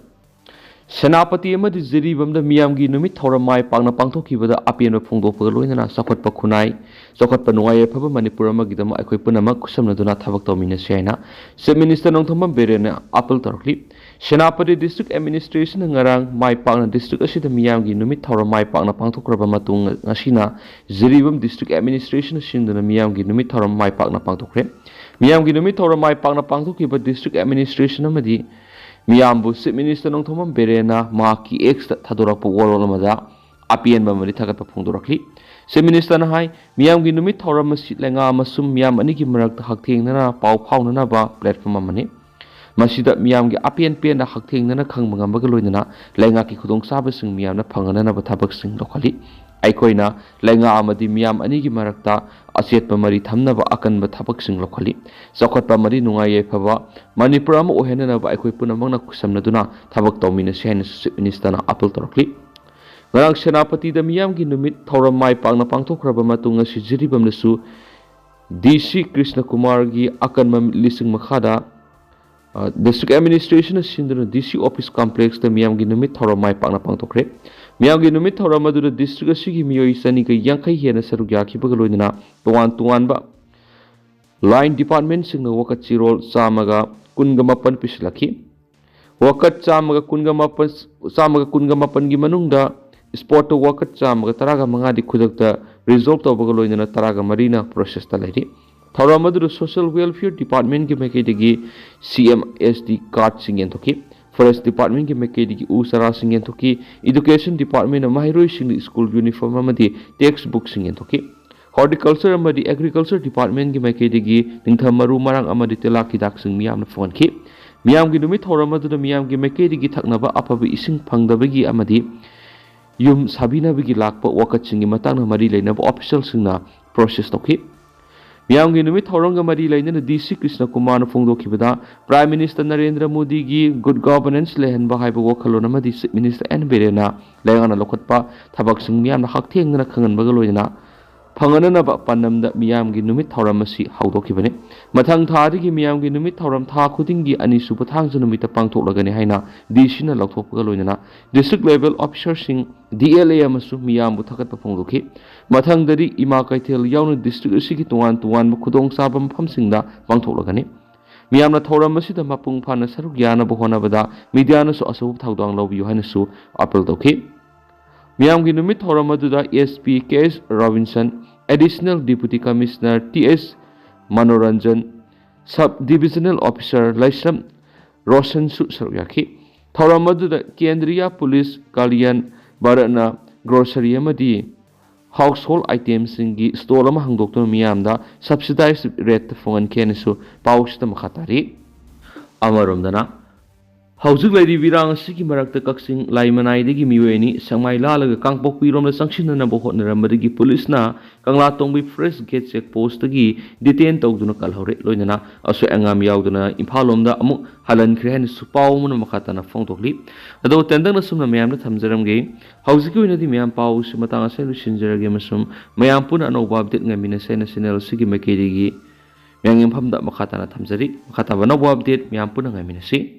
ꯁꯦꯅꯥꯄꯇꯤ ꯑꯃꯗꯤ ꯖꯤꯔꯤꯕꯥꯝꯗ ꯃꯤꯌꯥꯝꯒꯤ ꯅꯨꯃꯤꯠ ꯊꯧꯔꯝ ꯃꯥꯏ ꯄꯥꯛꯅ ꯄꯥꯡꯊꯣꯛꯈꯤꯕꯗ ꯑꯄꯦꯟꯕ ꯐꯣꯡꯗꯣꯛꯄꯒ ꯂꯣꯏꯅꯅ ꯆꯥꯎꯈꯠꯄ ꯈꯨꯟꯅꯥꯏ, ꯆꯥꯎꯈꯠꯄ ꯅꯨꯡꯉꯥꯏ ꯌꯥꯏꯐꯕ ꯃꯅꯤꯄꯨꯔ ꯑꯃꯒꯤꯗꯃꯛ ꯑꯩꯈꯣꯏ ꯄꯨꯝꯅꯃꯛ ꯈꯨꯠꯁꯝꯅꯗꯨꯅ ꯊꯕꯛ ꯇꯧꯃꯤꯟꯅꯁꯤ ꯍꯥꯏꯅ ꯆꯤꯐ ꯃꯤꯅꯤꯁꯇꯔ ꯅꯣꯡꯊꯣꯝꯕꯝ ꯕꯤꯔꯦꯟꯅ ꯑꯄꯤꯜ ꯇꯧꯔꯛꯂꯤ꯫ ꯁꯦꯅꯥꯄꯇꯤ ꯗꯤꯁꯇ꯭ꯔꯤꯛ ꯑꯦꯗꯃꯤꯅꯤꯁꯇ꯭ꯔꯦꯁꯟꯅ ꯉꯔꯥꯡ ꯃꯥꯏ ꯄꯥꯛꯅ ꯗꯤꯁꯇ꯭ꯔꯤꯛ ꯑꯁꯤꯗ ꯃꯤꯌꯥꯝꯒꯤ ꯅꯨꯃꯤꯠ ꯊꯧꯔꯝ ꯃꯥꯏ ꯄꯥꯛꯅ ꯄꯥꯡꯊꯣꯛꯈ꯭ꯔꯕ ꯃꯇꯨꯡ, ꯉꯁꯤꯅ ꯖꯤꯔꯤꯕꯥꯝ ꯗꯤꯁꯇ꯭ꯔꯤꯛ ꯑꯦꯗꯃꯤꯅꯤꯁꯇ꯭ꯔꯦꯁꯟꯅ ꯁꯤꯟꯗꯨꯅ ꯃꯤꯌꯥꯝꯒꯤ ꯅꯨꯃꯤꯠ ꯊꯧꯔꯝ ꯃꯥꯏ ꯄꯥꯛꯅ ꯄꯥꯡꯊꯣꯛꯈ꯭ꯔꯦ꯫ ꯃꯤꯌꯥꯝꯒꯤ ꯅꯨꯃꯤꯠ ꯊꯧꯔꯝ ꯃꯥꯏ ꯄꯥꯛꯅ ꯄꯥꯡꯊꯣꯛꯈꯤꯕ ꯗꯤꯁꯇ꯭ꯔꯤꯛ ꯑꯦꯗꯃꯤꯅꯤꯁꯇ꯭ꯔꯦꯁꯟ ꯑꯃꯗꯤ ꯃꯤꯌꯥꯝꯕꯨ ꯆꯤꯐ ꯃꯤꯅꯤꯁꯇꯔ ꯅꯣꯡꯊꯣꯝꯕꯝ ꯕꯤꯔꯦꯟꯅ ꯃꯍꯥꯛꯀꯤ ꯑꯦꯛꯁꯇ ꯊꯥꯗꯣꯔꯛꯄ ꯋꯥꯔꯣꯜ ꯑꯃꯗ ꯑꯄꯦꯟꯕ ꯑꯃꯗꯤ ꯊꯥꯒꯠꯄ ꯐꯣꯡꯗꯣꯔꯛꯂꯤ꯫ ꯆꯤꯐ ꯃꯤꯅꯤꯁꯇꯔꯅ ꯍꯥꯏ, ꯃꯤꯌꯥꯝꯒꯤ ꯅꯨꯃꯤꯠ ꯊꯧꯔꯝ ꯑꯁꯤ ꯂꯩꯉꯥꯛ ꯑꯃꯁꯨꯡ ꯃꯤꯌꯥꯝ ꯑꯅꯤꯒꯤ ꯃꯔꯛꯇ ꯍꯛꯊꯦꯡꯅꯅ ꯄꯥꯎ ꯐꯥꯎꯅꯅꯕ ꯄ꯭ꯂꯦꯠꯐꯣꯝ ꯑꯃꯅꯤ꯫ ꯃꯁꯤꯗ ꯃꯤꯌꯥꯝꯒꯤ ꯑꯄꯦꯟ ꯄꯦꯟꯅ ꯍꯛꯊꯦꯡꯅꯅ ꯈꯪꯕ ꯉꯝꯕꯒ ꯂꯣꯏꯅꯅ ꯂꯩꯉꯥꯛꯀꯤ ꯈꯨꯗꯣꯡꯆꯥꯕꯁꯤꯡ ꯃꯤꯌꯥꯝꯅ ꯐꯪꯍꯟꯅꯅꯕ ꯊꯕꯛꯁꯤꯡ ꯂꯧꯈꯠꯂꯤ꯫ ꯑꯩꯈꯣꯏꯅ ꯂꯩꯉꯥꯛ ꯑꯃꯗꯤ ꯃꯤꯌꯥꯝ ꯑꯅꯤꯒꯤ ꯃꯔꯛꯇ ꯑꯆꯦꯠꯄ ꯃꯔꯤ ꯊꯝꯅꯕ ꯑꯀꯟꯕ ꯊꯕꯛꯁꯤꯡ ꯂꯧꯈꯠꯂꯤ꯫ ꯆꯥꯎꯈꯠꯄ ꯑꯃꯗꯤ ꯅꯨꯡꯉꯥꯏ ꯌꯥꯏꯐꯕ ꯃꯅꯤꯄꯨꯔ ꯑꯃ ꯑꯣꯏꯍꯟꯅꯅꯕ ꯑꯩꯈꯣꯏ ꯄꯨꯝꯅꯃꯛꯅ ꯈꯨꯠꯁꯝꯅꯗꯨꯅ ꯊꯕꯛ ꯇꯧꯃꯤꯟꯅꯁꯤ ꯍꯥꯏꯅꯁꯨ ꯆꯤꯐ ꯃꯤꯅꯤꯁꯇꯔꯅ ꯑꯄꯤꯜ ꯇꯧꯔꯛꯂꯤ꯫ ꯉꯔꯥꯡ ꯁꯦꯅꯥꯄꯇꯤꯗ ꯃꯤꯌꯥꯝꯒꯤ ꯅꯨꯃꯤꯠ ꯊꯧꯔꯝ ꯃꯥꯏ ꯄꯥꯛꯅ ꯄꯥꯡꯊꯣꯛꯈ꯭ꯔꯕ ꯃꯇꯨꯡ, ꯉꯁꯤ ꯖꯤꯔꯤꯕꯥꯝꯗꯁꯨ ꯗꯤ ꯁꯤ ꯀ꯭ꯔꯤꯁꯅ ꯀꯨꯃꯥꯔꯒꯤ ꯑꯀꯟꯕ ꯂꯤꯁꯤꯡ ꯃꯈꯥꯗ ꯗꯤꯁꯇ꯭ꯔꯤꯛ ꯑꯦꯗꯃꯤꯅꯤꯁꯇ꯭ꯔꯦꯁꯟꯅ ꯁꯤꯟꯗꯨꯅ ꯗꯤ ꯁꯤ ꯑꯣꯐꯤꯁ ꯀꯝꯄ꯭ꯂꯦꯛꯁꯇ ꯃꯤꯌꯥꯝꯒꯤ ꯅꯨꯃꯤꯠ ꯊꯧꯔꯝ ꯃꯥꯏ ꯄꯥꯛꯅ ꯄꯥꯡꯊꯣꯛꯈ꯭ꯔꯦ꯫ ꯃꯤꯌꯥꯝꯒꯤ ꯅꯨꯃꯤꯠ ꯊꯧꯔꯝ ꯑꯗꯨꯗ ꯗꯤꯁꯇ꯭ꯔꯤꯛ ꯑꯁꯤꯒꯤ ꯃꯤꯑꯣꯏ ꯆꯅꯤꯒ ꯌꯥꯡꯈꯩ ꯍꯦꯟꯅ ꯁꯔꯨꯛ ꯌꯥꯈꯤꯕꯒ ꯂꯣꯏꯅꯅ ꯇꯣꯉꯥꯟ ꯇꯣꯉꯥꯟꯕ ꯂꯥꯏꯟ ꯗꯤꯄꯥꯔꯠꯃꯦꯟꯁꯤꯡꯅ ꯋꯥꯀꯠ ꯆꯦꯔꯣꯜ ꯆꯥꯝꯃꯒ ꯀꯨꯟꯒ ꯃꯥꯄꯟ ꯄꯤꯁꯤꯜꯂꯛꯈꯤ꯫ ꯋꯥꯀꯠ ꯆꯥꯝꯃꯒ ꯀꯨꯟꯒ ꯃꯥꯄꯟ, ꯆꯥꯝꯃꯒ ꯀꯨꯟꯒ ꯃꯥꯄꯟꯒꯤ ꯃꯅꯨꯡꯗ ꯁ꯭ꯄꯣꯠꯇ ꯋꯥꯀꯠ ꯆꯥꯝꯃꯒ ꯇꯔꯥꯒ ꯃꯉꯥꯗꯤ ꯈꯨꯗꯛꯇ ꯔꯤꯖꯣꯜꯕ ꯇꯧꯕꯒ ꯂꯣꯏꯅꯅ ꯇꯔꯥꯒ ꯃꯔꯤꯅ ꯄ꯭ꯔꯣꯁꯦꯁꯇ ꯂꯩꯔꯤ꯫ ꯊꯧꯔꯝ ꯑꯗꯨꯗ ꯁꯣꯁꯤꯌꯦꯜ ꯋꯦꯜꯐꯤꯌꯔ ꯗꯤꯄꯥꯔꯠꯃꯦꯟꯒꯤ ꯃꯥꯏꯀꯩꯗꯒꯤ ꯁꯤ ꯑꯦꯝ ꯑꯦꯁ ꯗꯤ ꯀꯥꯔꯗꯁꯤꯡ ꯌꯦꯟꯊꯣꯛꯈꯤ꯫ ꯐꯣꯔꯦꯁ ꯗꯤꯄꯥꯔꯠꯃꯦꯟꯒꯤ ꯃꯥꯏꯀꯩꯗꯒꯤ ꯎ ꯆꯥꯔꯥꯁꯤꯡ ꯌꯦꯟꯊꯣꯛꯈꯤ꯫ ꯏꯗꯨꯀꯦꯁꯟ ꯗꯤꯄꯥꯔꯠꯃꯦꯟꯅ ꯃꯍꯩꯔꯣꯏꯁꯤꯡꯗ ꯁ꯭ꯀꯨꯜ ꯌꯨꯅꯤꯐꯣꯔꯝ ꯑꯃꯗꯤ ꯇꯦꯛꯁ ꯕꯨꯛꯁꯤꯡ ꯌꯦꯟꯊꯣꯛꯈꯤ꯫ ꯍꯣꯔꯇꯤꯀꯜꯆꯔ ꯑꯃꯗꯤ ꯑꯦꯒ꯭ꯔꯤꯀꯜꯆꯔ ꯗꯤꯄꯥꯔꯠꯃꯦꯟꯒꯤ ꯃꯥꯏꯀꯩꯗꯒꯤ ꯅꯤꯡꯊꯝ ꯃꯔꯨ ꯃꯔꯥꯡ ꯑꯃꯗꯤ ꯇꯤꯜꯍꯥꯛ ꯍꯤꯗꯥꯛꯁꯤꯡ ꯃꯤꯌꯥꯝꯅ ꯐꯪꯍꯟꯈꯤ꯫ ꯃꯤꯌꯥꯝꯒꯤ ꯅꯨꯃꯤꯠ ꯊꯧꯔꯝ ꯑꯗꯨꯗ ꯃꯤꯌꯥꯝꯒꯤ ꯃꯥꯏꯀꯩꯗꯒꯤ ꯊꯛꯅꯕ ꯑꯐꯕ ꯏꯁꯤꯡ ꯐꯪꯗꯕꯒꯤ ꯑꯃꯗꯤ ꯌꯨꯝ ꯁꯥꯕꯤꯅꯕꯒꯤ ꯂꯥꯛꯄ ꯋꯥꯀꯠꯁꯤꯡꯒꯤ ꯃꯇꯥꯡꯗ ꯃꯔꯤ ꯂꯩꯅꯕ ꯑꯣꯐꯤꯁꯤꯌꯦꯜꯁꯤꯡꯅ ꯄ꯭ꯔꯣꯁꯦꯁ ꯇꯧꯈꯤ꯫ ꯃꯤꯌꯥꯝꯒꯤ ꯅꯨꯃꯤꯠ ꯊꯧꯔꯝꯒ ꯃꯔꯤ ꯂꯩꯅꯅ ꯗꯤ ꯁꯤ ꯀ꯭ꯔꯤꯁꯅ ꯀꯨꯃꯥꯔꯅ ꯐꯣꯡꯗꯣꯛꯈꯤꯕꯗ, ꯄ꯭ꯔꯥꯏꯝ ꯃꯤꯅꯤꯁꯇꯔ ꯅꯔꯦꯟꯗ꯭ꯔ ꯃꯣꯗꯤꯒꯤ ꯒꯨꯗ ꯒꯣꯚꯔꯅꯦꯟꯁ ꯂꯩꯍꯟꯕ ꯍꯥꯏꯕ ꯋꯥꯈꯜꯂꯣꯟ ꯑꯃꯗꯤ ꯆꯤꯐ ꯃꯤꯅꯤꯁꯇꯔ ꯑꯦꯟ ꯕꯤꯔꯦꯟꯅ ꯂꯩꯉꯥꯛꯅ ꯂꯧꯈꯠꯄ ꯊꯕꯛꯁꯤꯡ ꯃꯤꯌꯥꯝꯅ ꯍꯛꯊꯦꯡꯅꯅ ꯈꯪꯍꯟꯕꯒ ꯂꯣꯏꯅꯅ ꯐꯪꯍꯟꯅꯅꯕ ꯄꯥꯟꯗꯝꯗ ꯃꯤꯌꯥꯝꯒꯤ ꯅꯨꯃꯤꯠ ꯊꯧꯔꯝ ꯑꯁꯤ ꯍꯧꯗꯣꯛꯈꯤꯕꯅꯤ꯫ ꯃꯊꯪ ꯊꯥꯗꯒꯤ ꯃꯤꯌꯥꯝꯒꯤ ꯅꯨꯃꯤꯠ ꯊꯧꯔꯝ ꯊꯥ ꯈꯨꯗꯤꯡꯒꯤ ꯑꯅꯤꯁꯨꯕ ꯊꯥꯡꯖ ꯅꯨꯃꯤꯠꯇ ꯄꯥꯡꯊꯣꯛꯂꯒꯅꯤ ꯍꯥꯏꯅ ꯗꯤ ꯁꯤꯅ ꯂꯥꯎꯊꯣꯛꯄꯒ ꯂꯣꯏꯅꯅ ꯗꯤꯁꯇ꯭ꯔꯤꯛ ꯂꯦꯚꯦꯜ ꯑꯣꯐꯤꯁꯥꯔꯁꯤꯡ, ꯗꯤ ꯑꯦꯜ ꯑꯦ ꯑꯃꯁꯨ ꯃꯤꯌꯥꯝꯕꯨ ꯊꯥꯒꯠꯄ ꯐꯣꯡꯗꯣꯛꯈꯤ꯫ ꯃꯊꯪꯗꯗꯤ ꯏꯃꯥ ꯀꯩꯊꯦꯜ ꯌꯥꯎꯅ ꯗꯤꯁꯇ꯭ꯔꯤꯛ ꯑꯁꯤꯒꯤ ꯇꯣꯉꯥꯟ ꯇꯣꯉꯥꯟꯕ ꯈꯨꯗꯣꯡꯆꯥꯕ ꯃꯐꯝꯁꯤꯡꯗ ꯄꯥꯡꯊꯣꯛꯂꯒꯅꯤ꯫ ꯃꯤꯌꯥꯝꯅ ꯊꯧꯔꯝ ꯑꯁꯤꯗ ꯃꯄꯨꯡ ꯐꯥꯅ ꯁꯔꯨꯛ ꯌꯥꯅꯕ ꯍꯣꯠꯅꯕꯗ ꯃꯤꯗꯤꯌꯥꯅꯁꯨ ꯑꯆꯧꯕ ꯊꯧꯗꯥꯡ ꯂꯧꯕꯤꯌꯨ ꯍꯥꯏꯅꯁꯨ ꯑꯥꯄꯤꯜ ꯇꯧꯈꯤ꯫ ꯃꯤꯌꯥꯝꯒꯤ ꯅꯨꯃꯤꯠ ꯊꯧꯔꯝ ꯑꯗꯨꯗ S P K S Robinson, additional deputy commissioner T S Manoranjan, sub divisional officer Laishram ꯔꯣꯁꯟꯁꯨ ꯁꯔꯨꯛ ꯌꯥꯈꯤ꯫ ꯊꯧꯔꯝ ꯑꯗꯨꯗ ꯀꯦꯟꯗ꯭ꯔꯤꯌꯥ ꯄꯨꯂꯤꯁ ꯀꯥꯂꯤꯌꯥꯟ ꯚꯥꯔꯠꯅ ꯒ꯭ꯔꯣꯁꯔꯤ ꯑꯃꯗꯤ ꯍꯥꯎꯁꯍꯣꯜ ꯑꯥꯏꯇꯦꯝꯁꯤꯡꯒꯤ ꯁ꯭ꯇꯣꯜ ꯑꯃ ꯍꯥꯡꯗꯣꯛꯇꯨꯅ ꯃꯤꯌꯥꯝꯗ ꯁꯕꯁꯤꯗꯥꯏꯖ ꯔꯦꯠꯇ ꯐꯪꯍꯟꯈꯤ ꯍꯥꯏꯅꯁꯨ ꯄꯥꯎꯁꯤꯗ ꯃꯈꯥ ꯇꯥꯔꯤ꯫ ꯑꯃꯔꯣꯝꯗꯅ, ꯍꯧꯖꯤꯛ ꯂꯩꯔꯤꯕ ꯏꯔꯥꯡ ꯑꯁꯤꯒꯤ ꯃꯔꯛꯇ ꯀꯛꯆꯤꯡ ꯂꯥꯏꯃꯅꯥꯏꯗꯒꯤ ꯃꯤꯑꯣꯏ ꯑꯅꯤ ꯁꯦꯛꯃꯥꯏ ꯂꯥꯜꯂꯒ ꯀꯥꯡꯄꯣꯛꯄꯤꯔꯣꯝꯗ ꯆꯪꯁꯤꯟꯅꯅꯕ ꯍꯣꯠꯅꯔꯝꯕꯗꯒꯤ ꯄꯨꯂꯤꯁꯅ ꯀꯪꯂꯥꯇꯣꯡꯕꯤ ꯐꯣꯔꯦꯁ ꯒꯦꯠ ꯆꯦꯛ ꯄꯣꯁꯇꯒꯤ ꯗꯤꯇꯦꯟ ꯇꯧꯗꯨꯅ ꯀꯜꯍꯧꯔꯦ꯫ ꯂꯣꯏꯅꯅ ꯑꯁꯣꯏ ꯑꯉꯥꯝ ꯌꯥꯎꯗꯅ ꯏꯝꯐꯥꯜ ꯂꯣꯝꯗ ꯑꯃꯨꯛ ꯍꯜꯍꯟꯈ꯭ꯔꯦ ꯍꯥꯏꯅꯁꯨ ꯄꯥꯎ ꯑꯃꯅ ꯃꯈꯥ ꯇꯥꯅ ꯐꯣꯡꯗꯣꯛꯂꯤ꯫ ꯑꯗꯣ ꯇꯦꯟꯗꯪꯅ ꯁꯨꯝꯅ ꯃꯌꯥꯝꯗ ꯊꯝꯖꯔꯝꯒꯦ꯫ ꯍꯧꯖꯤꯛꯀꯤ ꯑꯣꯏꯅꯗꯤ ꯃꯌꯥꯝ ꯄꯥꯎꯁꯤ ꯃꯇꯥꯡ ꯑꯁꯤꯗ ꯂꯣꯏꯁꯤꯟꯖꯔꯒꯦ ꯑꯃꯁꯨꯡ ꯃꯌꯥꯝ ꯄꯨꯟꯅ ꯑꯅꯧꯕ ꯑꯞꯗꯦꯠ ꯉꯥꯏꯃꯤꯟꯅꯁꯦ ꯍꯥꯏꯅ ꯆꯦꯅꯦꯜ ꯑꯁꯤꯒꯤ ꯃꯥꯏꯀꯩꯗꯒꯤ ꯃꯌꯥꯝꯒꯤ ꯃꯐꯝꯗ ꯃꯈꯥ ꯇꯥꯅ ꯊꯝꯖꯔꯤ꯫ ꯃꯈꯥ ꯇꯥꯕ ꯑꯅꯧꯕ update ꯃꯌꯥꯝ ꯄꯨꯟꯅ ꯉꯥꯏꯃꯤꯟꯅꯁꯤ꯫